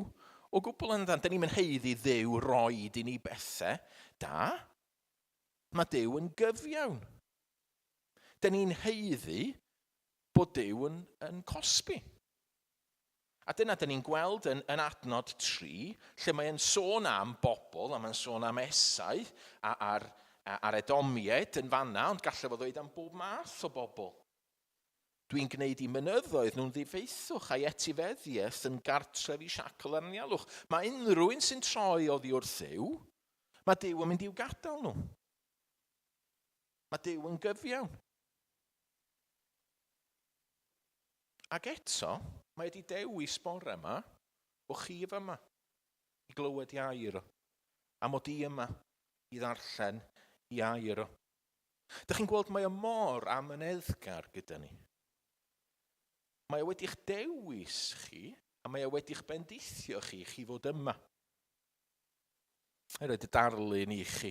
o gwbl yn dda. Da ni'm yn haeddu Dduw roed i ni bethau da. Mae Duw yn gyfiawn. Da ni'n haeddu bod Duw yn, yn cosbi. A dyna dyn ni'n gweld yn, yn adnod 3, lle mae'n sôn am bobl, a mae'n sôn am Esau a, a'r, a'r Edomiaid yn fanna, ond gallai fo ddweud am bob math o bobl. Dwi'n gwneud i mynyddoedd nhw'n ddifeithwch a'i etifeddiaeth yn gartref i siacl ar anialwch. Mae unrhyw un sy'n troi oddi wrth Dduw, mae Duw yn mynd i'w gadael nhw. Mae Duw yn gyfiawn. Ac eto, mae wedi dewis bore yma o chi yma i glywed i air o, a mod i yma i ddarllen i air o. Dych chi'n gweld mae o mor amyneddgar gyda ni. Mae o wedi'ch dewis chi, a mae o wedi'ch bendithio chi, chi fod yma. I roed y darlun i chi.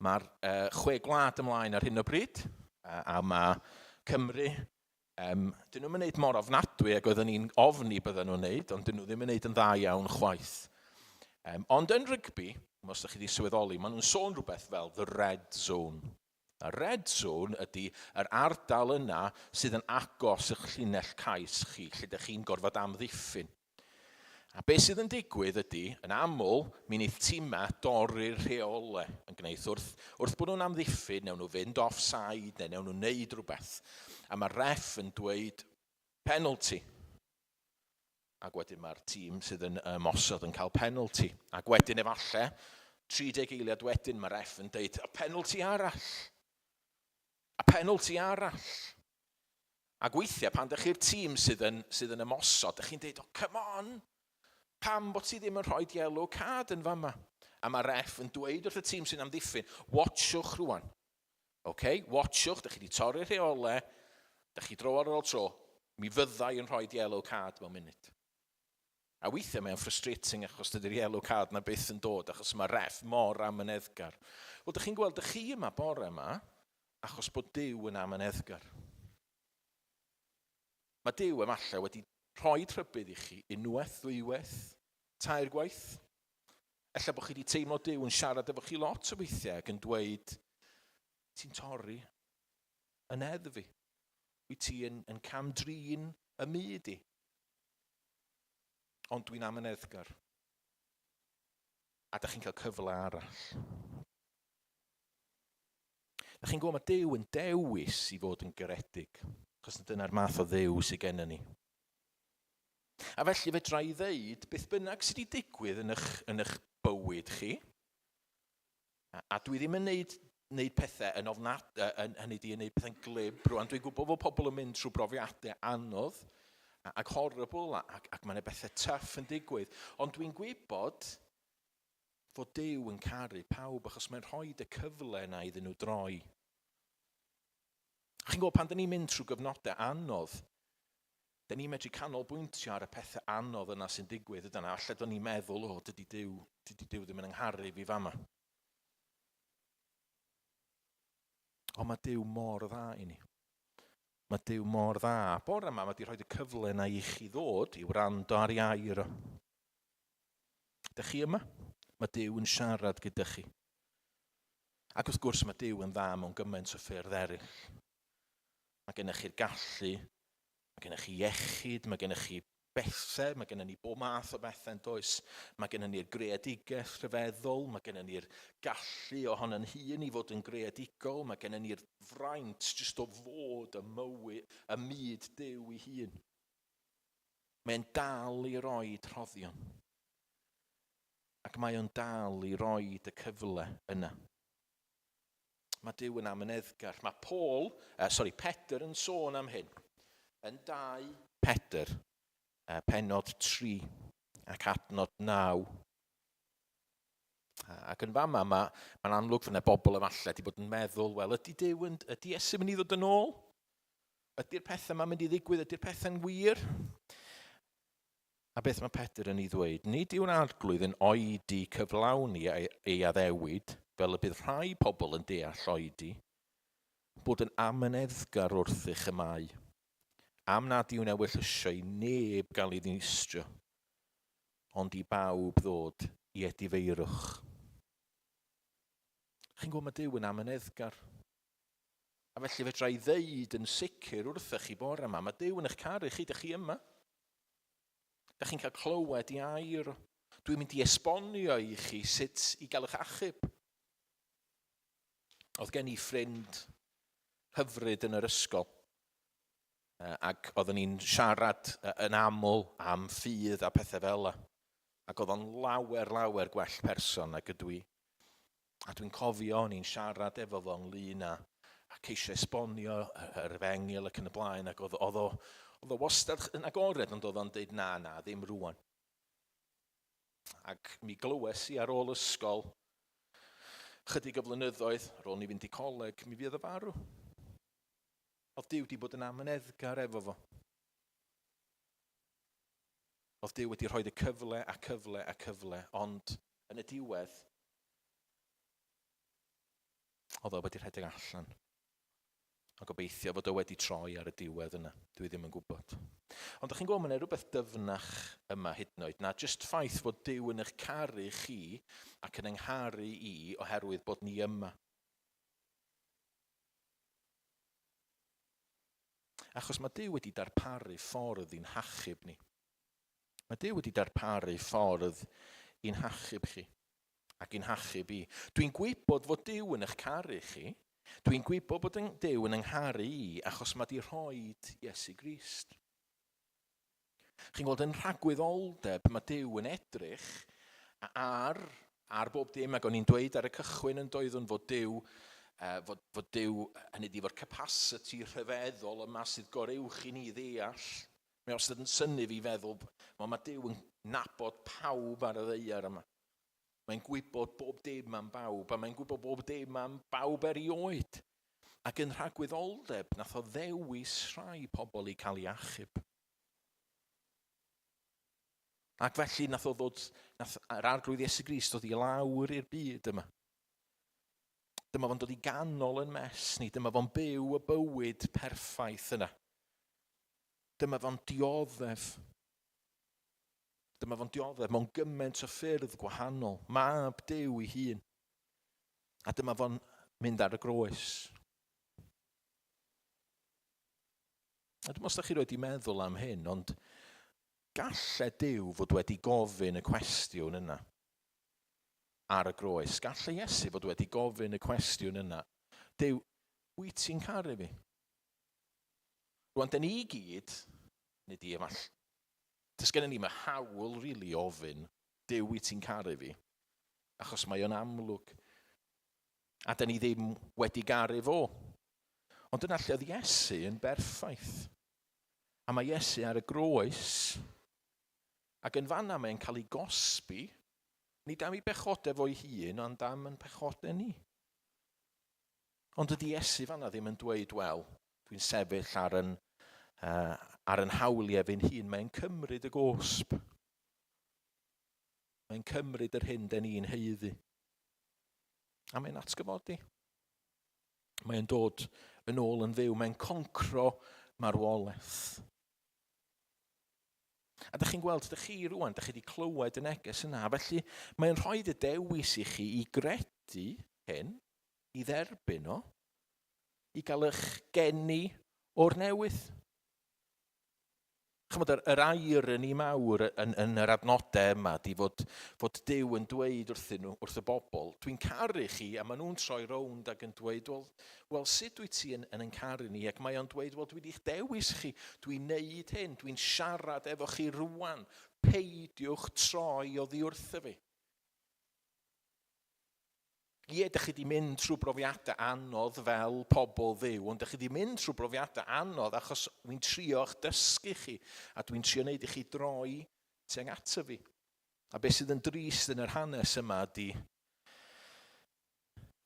Mae'r uh, chwe gwlad ymlaen ar hyn o bryd, a, a mae Cymru, um, dyn nhw'n mynd mor ofnadwy ag oedden ni'n ofni bydden nhw'n wneud, ond dyn nhw ddim yn wneud yn dda iawn chwaith. Um, ond yn rygbi, os ydych chi wedi sylweddoli, maen nhw'n sôn rhywbeth fel the red zone. Y red zone ydy yr ardal yna sydd yn agos i'ch llinell cais chi, lle ydych chi'n gorfod amddiffyn. A beth sydd yn digwydd ydy, yn aml, mi wneith timau dorri'r rheolau yn gwneud wrth, wrth bod nhw'n amddiffyn, newn nhw fynd offside neu newn nhw wneud rhywbeth. A mae'r ref yn dweud penalty. Ac wedyn mae'r tîm sydd yn ymosod yn cael penalty. Ac wedyn efallai, 30 eiliad wedyn, mae'r ref yn dweud, a penalty arall. A penalty arall. Ac weithiau pan dych chi'r tîm sydd yn, sydd yn ymosod, dych chi'n deud, oh, come on, pam bod ti ddim yn rhoi yellow card yn fama? A mae ref yn dweud wrth y tîm sy'n amddiffyn, watchwch rwan. OK, watchwch, da chi wedi torri'r rheolau, da chi dro ar ôl tro, mi fydda i yn rhoi yellow card mewn munud. A weithiau mae'n frustrating achos dydy'r yellow card na byth yn dod achos mae ref mor amyneddgar. Wel, dych chi'n gweld, dych chi yma bore yma achos bod Duw yn amyneddgar. Mae Duw efallai wedi rhoi rhybudd i chi unwaith, ddwywaith, tair gwaith. Ella bod chi wedi teimlo Duw yn siarad efo chi lot o weithiau ac yn dweud, ti'n torri yn neddf fi. Wyt ti yn, yn cam-drin y myd i. Ond dwi'n amyneddgar. A da chi'n cael cyfle arall. Da chi'n gwybod mae Duw yn dewis i fod yn garedig, achos dyna'r math o Dduw sydd gennym ni. A felly fedra i ddeud beth bynnag sydd wedi digwydd yn eich, yn eich bywyd chi, a, a dwi ddim yn neud, neud pethau yn ofnad, yn, hynny di, yn neud pethau'n glib rwan. Dwi'n gwybod fod pobl yn mynd trwy brofiadau anodd ac horrible ac, ac mae yna bethau tough yn digwydd. Ond dwi'n gwybod fod Duw yn caru pawb achos mae'n rhoi y cyfle yna iddyn nhw droi. Chi'n gwybod pan dyn ni'n mynd trwy gyfnodau anodd, dyn ni'n medru canolbwyntio ar y pethau anodd yna sy'n digwydd yna. Alla dyn ni'n meddwl, o, dydy Duw, dydy Duw ddim yn yngharu fi fama. Ond mae Duw mor dda i ni. Mae Duw mor dda. Bore yma mae wedi rhoi y cyfle yna i chi ddod i wrando ar ei air o. Dych chi yma? Mae Duw yn siarad gyda chi. Ac wrth gwrs mae Duw yn dda mewn gymaint o ffyrdd eraill. Mae gennych chi'r gallu, mae gennych chi iechyd, mae gennych chi bethau, mae gennym ni bob math o bethau yn does. Mae gennym ni'r greadigaeth rhyfeddol, mae gennym ni'r gallu ohono'n hun i fod yn greadigol, mae gennym ni'r fraint jyst o fod y mywyd, y myd Duw i hun. Mae'n dal i roi rhoddion. Ac mae o'n dal i roi y cyfle yna. Mae Duw yn amyneddgar. Mae Paul, sorry, Pedr yn sôn am hyn. Yn 2 Pedr, penod 3 ac adnod 9. Ac yn fama, mae'n ma amlwg fod yna bobl efallai wedi bod yn meddwl, wel, ydy Duw yn, ydy Iesu mynd i ddod yn ôl? Ydy'r pethau yma'n mynd i ddigwydd? Ydy'r pethau'n wir? A beth mae Pedr yn ei ddweud? Nid yw'r arglwydd yn oedi cyflawni ei addewid, fel y bydd rhai pobl yn deall oedi, bod yn amyneddgar wrthych y mae, am nad yw'n ewyllysio i neb gael ei ddinistrio, ond i bawb ddod i edifeirwch. Chi'n gwybod mae Duw yn amyneddgar. A felly fedra i ddeud yn sicr wrthych chi bore yma, mae Duw yn eich caru chi, dych chi yma. Da chi'n cael clywed i air. Dwi'n mynd i esbonio i chi sut i gael eich achub. Oedd gen i ffrind hyfryd yn yr ysgol ac oeddwn ni'n siarad yn aml am ffydd a pethau fel yna. Ac oedd o'n lawer, lawer gwell person nag ydw i. A dwi'n cofio o'n i'n siarad efo fo ynglyn â a ceisio esbonio yr efengyl ac yn y blaen, ac oedd, oedd, o, oedd o wastad yn agored, ond oedd o'n deud na, na, ddim rwan. Ac mi glywes i ar ôl ysgol, chydig o flynyddoedd, ar ôl ni fynd i coleg, mi fydd o farw. Oedd Duw wedi bod yn amyneddgar efo fo. Oedd Duw wedi rhoi y cyfle a cyfle a cyfle, ond yn y diwedd, oedd o wedi rhedeg allan. A gobeithio fod o wedi troi ar y diwedd yna. Dwi ddim yn gwybod. Ond ydych chi'n gwybod, mae yna rhywbeth dyfnach yma hyd yn oed. Na jyst ffaith fod Duw yn eich caru chi ac yn yngharu i oherwydd bod ni yma. Achos mae Duw wedi darparu ffordd i'n hachub ni. Mae Duw wedi darparu ffordd i'n hachub chi ac i'n hachub i. Dwi'n gwybod fod Duw yn eich caru chi. Dwi'n gwybod bod Duw yn yngharu i achos mae di rhoid Iesu Grist. Chi'n gweld yn rhagwyddoldeb mae Duw yn edrych ar, ar bob dim, ac o'n i'n dweud ar y cychwyn yn doeddwn fod Duw, fod, fod Duw, hynny ydi, fo'r capacity rhyfeddol yma sydd goruwch i ni ddeall. Mae wastad yn synnu fi feddwl, mae Duw yn nabod pawb ar y ddaear yma. Mae'n gwybod bob dim am bawb, a mae'n gwybod bob dim am bawb erioed. Ac yn rhagwyddoldeb, nath o ddewis rhai pobl i cael ei achub. Ac felly nath o ddod, nath yr Arglwydd Iesu Grist ddod i lawr i'r byd yma. Dyma fo'n dod i ganol yn mes ni, dyma fo'n byw y bywyd perffaith yna. Dyma fo'n dioddef. Dyma fo'n dioddef mewn gymaint o ffyrdd gwahanol. Mab Duw ei hun. A dyma fo'n mynd ar y groes. A dwi'n os da chi roed i meddwl am hyn, ond galle Duw fod wedi gofyn y cwestiwn yna ar y groes. Galle Iesu fod wedi gofyn y cwestiwn yna. Duw, wyt ti'n caru fi? Rwan, dyn ni i gyd, nid i efallai, does gennym ni mae hawl rili really ofyn, Duw, wyt ti'n caru fi? Achos mae o'n amlwg. A dyn ni ddim wedi garu fo. Ond dyna lle oedd Iesu yn berffaith. A mae Iesu ar y groes, ac yn fanna mae'n cael ei gosbi, nid am ei bechodau fo'i hun, ond am yn pechodau ni. Ond dydy Iesu fanna ddim yn dweud, wel, dwi'n sefyll ar yn, uh, ar yn hawliau fi'n hun. Mae'n cymryd y gosb. Mae'n cymryd yr hyn den ni'n haeddu. A mae'n atgyfodi. Mae'n dod yn ôl yn fyw. Mae'n concro marwolaeth. A dych chi'n gweld, dych chi rwan, dych chi wedi clywed y neges yna, felly mae'n rhoi y dewis i chi i gredu hyn, i dderbyn o, i gael eich geni o'r newydd. Chymod, yr, yr irony mawr yn, yn yr adnodau yma di fod, fod Duw yn dweud wrthyn nhw, wrth y bobl, dwi'n caru chi, a maen nhw'n troi rownd ac yn dweud, wel, wel sut wyt ti yn, yn, yn caru ni? Ac mae o'n dweud, wel, dwi wedi'ch dewis chi, dwi'n neud hyn, dwi'n siarad efo chi rwan, peidiwch troi oddi wrtho fi. Ie, dych chi wedi mynd trwy brofiadau anodd fel pobl Dduw, ond dych chi wedi mynd trwy brofiadau anodd achos dwi'n trio eich dysgu chi a dwi'n trio wneud i chi droi tuag ato fi. A beth sydd yn drist yn yr hanes yma ydy,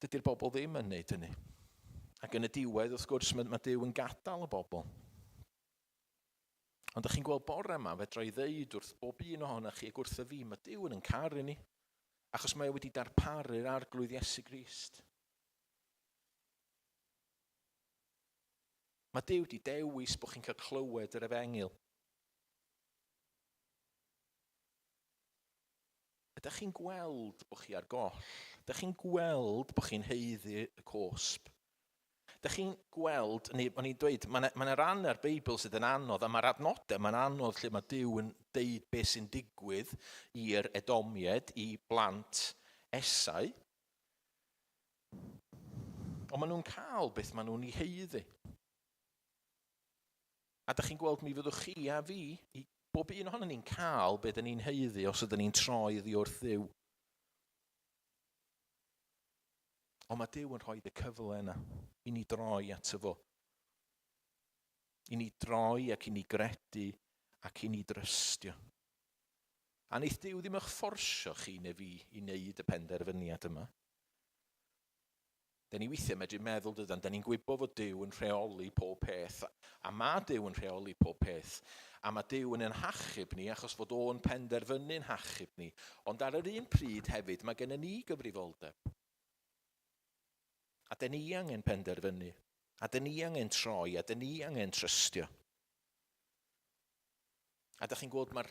dydy'r bobl ddim yn wneud hynny. Ac yn y diwedd, wrth gwrs, mae, mae Duw yn gadael y bobl. Ond ydych chi'n gweld bore yma, fedra i ddeud wrth bob un ohonoch chi ac wrtho fi, mae Duw yn yn caru ni, achos mae e wedi darparu'r Arglwydd Iesu Grist. Mae Duw wedi dewis bod chi'n cael clywed yr efengyl. Ydych chi'n gweld bod chi ar goll? Ydych chi'n gweld bod chi'n haeddu y cosb? Ydych chi'n gweld, neu o'n i'n dweud, mae yna ma ran ar Beibl sydd yn anodd, a mae'r adnodau mae'n anodd lle mae Duw yn deud beth sy'n digwydd i'r Edomied, i blant Esau. Ond maen nhw'n cael beth maen nhw'n ei haeddu. A dych chi'n gweld mi fyddwch chi a fi, i bob un ohonon ni'n cael be dyn ni'n haeddu os ydyn ni'n troi oddi wrth Dduw. Ond mae Duw yn rhoi y cyfle yna i ni droi ato fo. I ni droi ac i ni gredu ac i ni drystio. A wneith Duw ddim eich fforsio chi neu fi i wneud y penderfyniad yma. Da ni weithiau medru meddwl dydan, da ni'n gwybod fod Duw yn rheoli pob peth, a mae Duw yn rheoli pob peth, a mae Duw yn ein hachub ni achos fod o'n penderfynu'n hachub ni, ond ar yr un pryd hefyd mae gennym ni gyfrifoldeb. A da ni angen penderfynu, a da ni angen troi, a da ni angen trystio. A da chi'n gweld mae'r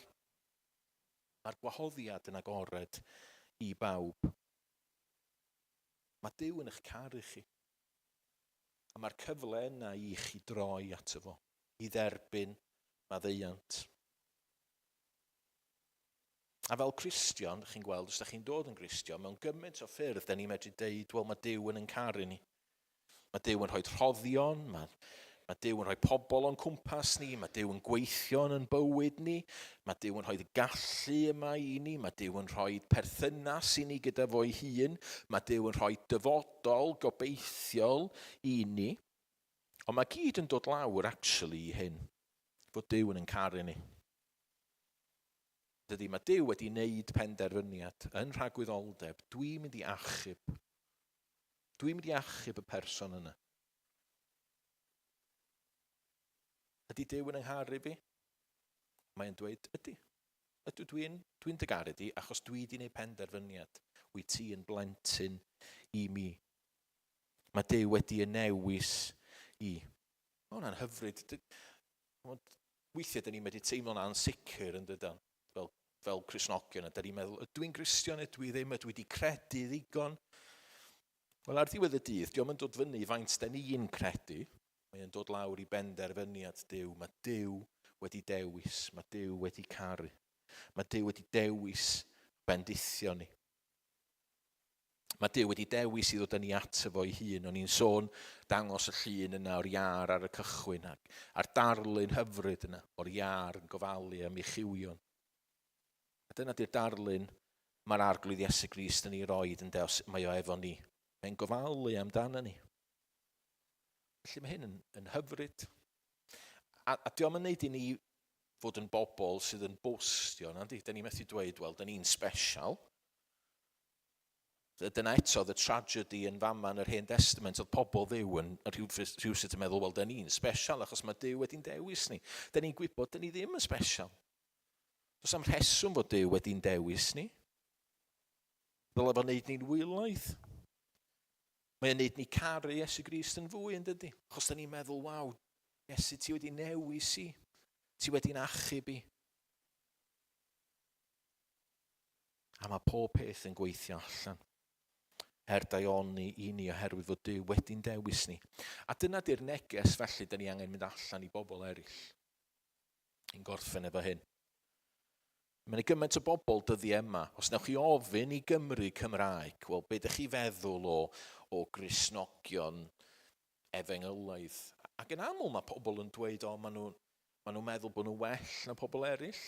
mae gwahoddiad yn agored i bawb. Mae Duw yn eich caru chi. A mae'r cyfle yna i chi droi ato fo, i dderbyn maddeuant. A fel Cristion, chi'n gweld, os da chi'n dod yn Gristion, mewn gymaint o ffyrdd, da ni'n medru deud, wel, mae Duw yn yn caru ni. Mae Duw yn rhoi rhoddion, mae, mae Duw yn rhoi pobl o'n cwmpas ni, mae Duw yn gweithio yn bywyd ni, mae Duw yn rhoi gallu yma i ni, mae Duw yn rhoi perthynas i ni gyda fo'i hun, mae Duw yn rhoi dyfodol gobeithiol i ni. Ond mae gyd yn dod lawr, actually, i hyn, fod Duw yn yn caru ni. Dydy, mae Duw wedi wneud penderfyniad yn rhagwyddoldeb, dwi'n mynd i achub. Dwi'n mynd i achub y person yna. Ydy Duw yn yngharu fi? Mae'n dweud, ydy. Ydw, dwi'n dwi dy garu di, achos dwi di wneud penderfyniad. Wyt ti yn blentyn i mi. Mae Duw wedi y newis i. Mae hwnna'n hyfryd. Weithiau, dyn ni'n medru teimlo'n ansicr yn dydan, fel, fel Cristnogion, a dyn ni'n meddwl, ydw i'n Gristion, ydw i ddim, ydw i wedi credu ddigon? Wel, ar ddiwedd y dydd, diolch yn dod fyny faint dyn ni'n credu, mae yn dod lawr i benderfyniad Duw. Mae Duw wedi dewis, mae Duw wedi caru. Mae Duw wedi dewis bendithio ni. Mae Duw wedi dewis i ddod â ni ato fo'i hun. O'n i'n sôn dangos y llun yna o'r iâr ar y cychwyn ac a'r darlun hyfryd yna o'r iâr yn gofalu am ei chywion. A dyna di'r darlun mae'r Arglwydd Iesu Grist yn ei roed yn os mae o efo ni. Mae'n gofalu amdano ni. Felly mae hyn yn, yn hyfryd. A, a diolch yn neud i ni fod yn bobl sydd yn bostio, nandi? Da ni methu dweud, wel, da ni'n special. Dyna eto the tragedy yn fama yn yr Hen Testament, oedd pobl Dduw yn rhywsut yn meddwl, wel, da ni'n special achos mae Duw wedi'n dewis ni. Da ni'n gwybod, da ni ddim yn special. Does am rheswm fod Duw wedi'n dewis ni. Dyle fo wneud ni'n wylaidd. Mae'n wneud ni caru Iesu Grist yn fwy yn dydy. Achos da ni'n meddwl, waw, Iesu, ti wedi newis i. Ti wedi'n achub i. A mae pob peth yn gweithio allan er daioni i ni oherwydd fod Duw wedi'n dewis ni. A dyna di'r neges felly da ni angen mynd allan i bobl eraill. I'n gorffen efo hyn. Mae yna gymaint o bobl dyddiau yma. Os newch chi ofyn i Gymru Cymraeg, wel, be ydych chi feddwl o, o Gristnogion efengylaidd? Ac yn aml mae pobl yn dweud, o, maen nhw'n maen nhw meddwl bod nhw'n well na pobl eraill.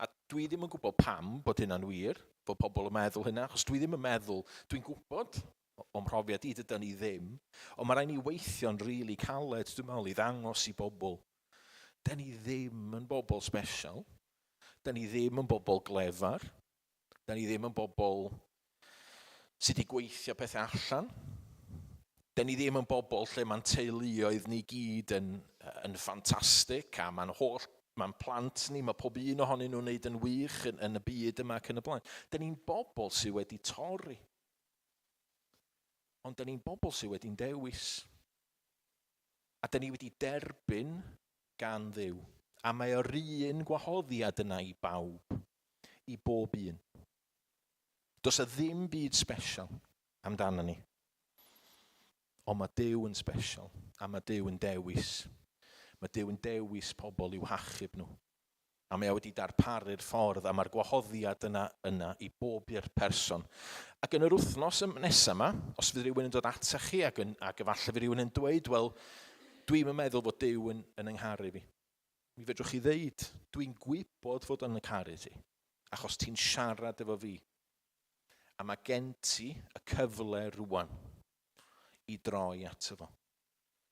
A dwi ddim yn gwybod pam bod hynna'n wir, bod pobl yn meddwl hynna, achos dwi ddim yn meddwl, dwi'n gwybod o'm mhrofiad i, dydan ni ddim, ond mae rhaid ni weithio'n rili really caled, dwi'n meddwl, i ddangos i bobl. Da ni ddim yn bobl special, da ni ddim yn bobl glefar, da ni ddim yn bobl sydd wedi gweithio pethau allan. Da ni ddim yn bobl lle mae'n teuluoedd ni gyd yn, yn ffantastig a mae'n holl mae'n plant ni, mae pob un ohonyn nhw'n neud yn wych yn, yn y byd yma ac yn y blaen. Da ni'n bobl sydd wedi torri. Ond da ni'n bobl sydd wedi'n dewis. A da ni wedi derbyn gan Dduw. A mae o'r un gwahoddiad yna i bawb, i bob un. Does 'na ddim byd special amdano ni. Ond mae Duw yn special, a mae Duw yn dewis. Mae Duw yn dewis pobl i'w hachub nhw. A mae o wedi darparu'r ffordd, a mae'r gwahoddiad yna yna i bob i'r person. Ac yn yr wythnos nesaf yma, os fydd rhywun yn dod atach chi ac, yn, ac efallai fydd rhywun yn dweud, wel, dwi'n meddwl fod Duw yn, yn yngharu fi. Mi fedrwch chi ddeud, dwi'n gwybod fod o'n caru ti, achos ti'n siarad efo fi. A mae gen ti y cyfle rwan i droi ato fo.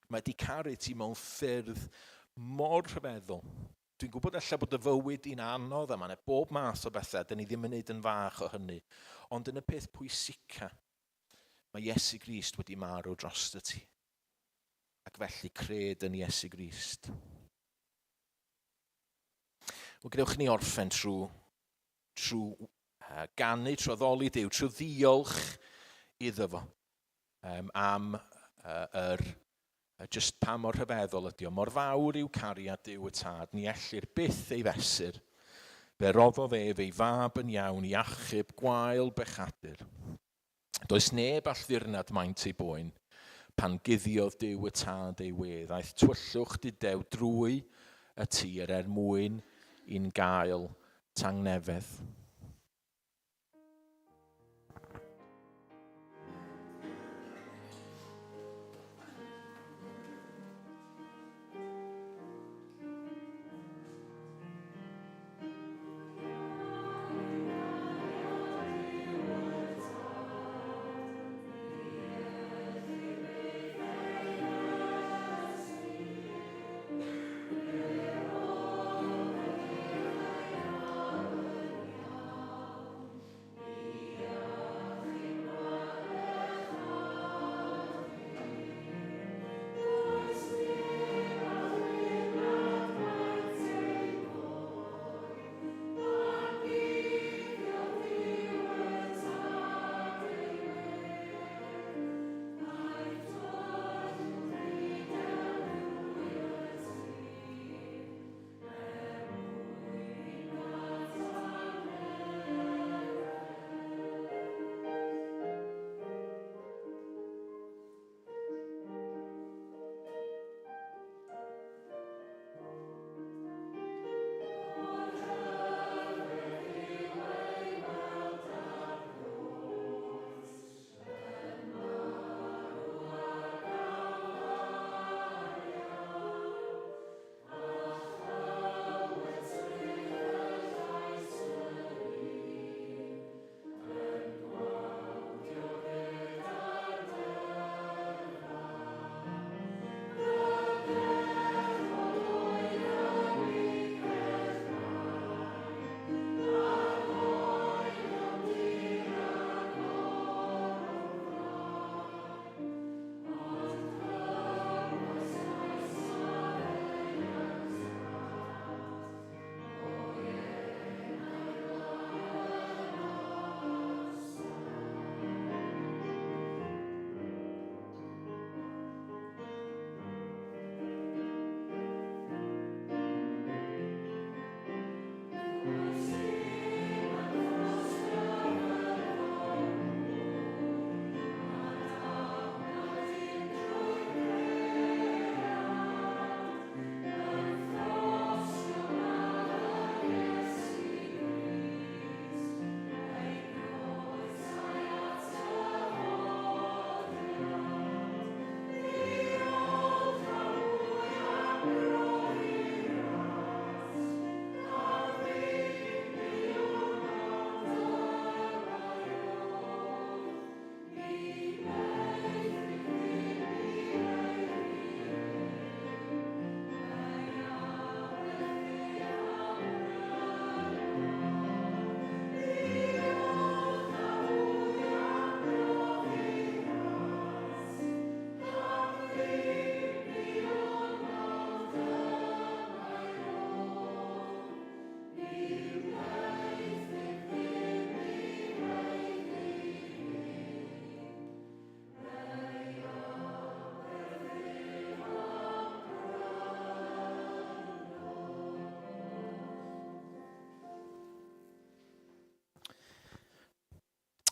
Mae di caru ti mewn ffyrdd mor rhyfeddol. Dwi'n gwybod ella bod y fywyd i'n anodd a mae yna bob math o bethau, dyn ni ddim yn neud yn fach o hynny. Ond yn y peth pwysica, mae Iesu Grist wedi marw dros ti. Ac felly cred yn Iesu Grist. Wel, gadewch ni orffen trwy, trwy ganu, trwy addoli Duw, trwy ddiolch iddo fo um, am uh, yr, just pa mor rhyfeddol ydi o. Mor fawr yw cariad Duw y Tad, ni ellir byth ei fesur. Fe roddodd ef ei fab yn iawn i achub gwael bechadur. Does neb all ddirnad maint ei boen. Pan guddiodd Duw y Tad ei wedd, aeth tywyllwch dudew drwy y tir er mwyn i'n gael tangnefedd.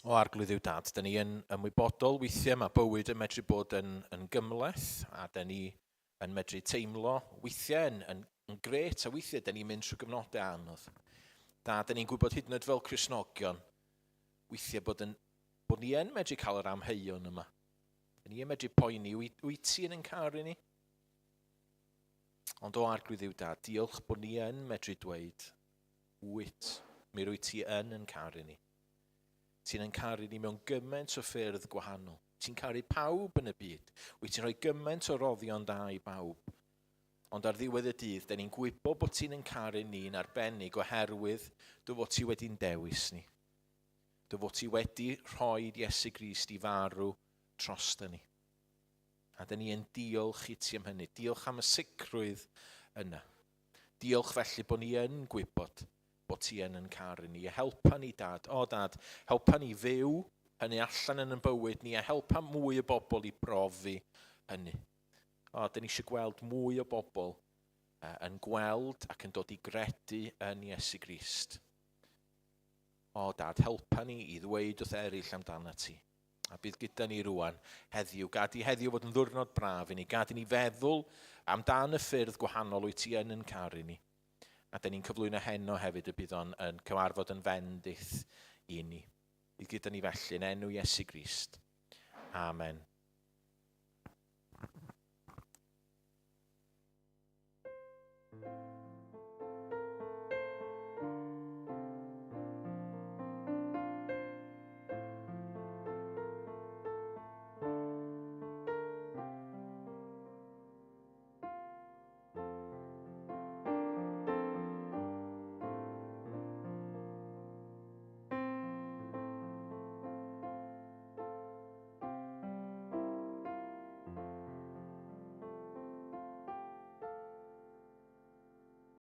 O Arglwydd Dduw Dad, da ni yn ymwybodol weithiau mae bywyd yn medru bod yn, yn gymhleth a da ni yn medru teimlo weithiau yn, yn, yn grêt a weithiau da ni'n mynd trwy gyfnodau anodd. Da, da ni'n gwybod hyd yn oed fel Cristnogion weithiau bod, yn, bod ni yn medru cael yr amheuon yma. Da ni yn medru poeni, wyt, wyt ti yn yn caru ni? Ond o Arglwydd Dduw Dad, diolch bod ni yn medru dweud, wyt, mi rwyt ti yn yn caru ni. Ti'n yn caru ni mewn gymaint o ffyrdd gwahanol. Ti'n caru pawb yn y byd. Wyt ti'n rhoi gymaint o roddion da i bawb. Ond ar ddiwedd y dydd, da ni'n gwybod bod ti'n yn caru ni'n arbennig oherwydd dy fod ti wedi'n dewis ni. Dy fod ti wedi rhoi Iesu Grist i farw drosta ni. A da ni yn diolch i ti am hynny. Diolch am y sicrwydd yna. Diolch felly bod ni yn gwybod bod ti yn yn caru ni. A helpa ni, Dad. O, Dad, helpa ni fyw hynny allan yn yn bywyd ni a helpa mwy o bobl i brofi hynny. O, dyn ni eisiau gweld mwy o bobl yn gweld ac yn dod i gredu yn Iesu Grist. O, Dad, helpa ni i ddweud wrth eraill amdano ti. A bydd gyda ni rwan heddiw. Gad i heddiw fod yn ddwrnod braf i ni. Gad i ni feddwl amdan y ffyrdd gwahanol wyt ti yn yn caru ni. A dyn ni'n cyflwyno heno hefyd y bydd o'n yn cyfarfod yn fendith i ni. Bydd gyda ni felly yn enw Iesu Grist. Amen.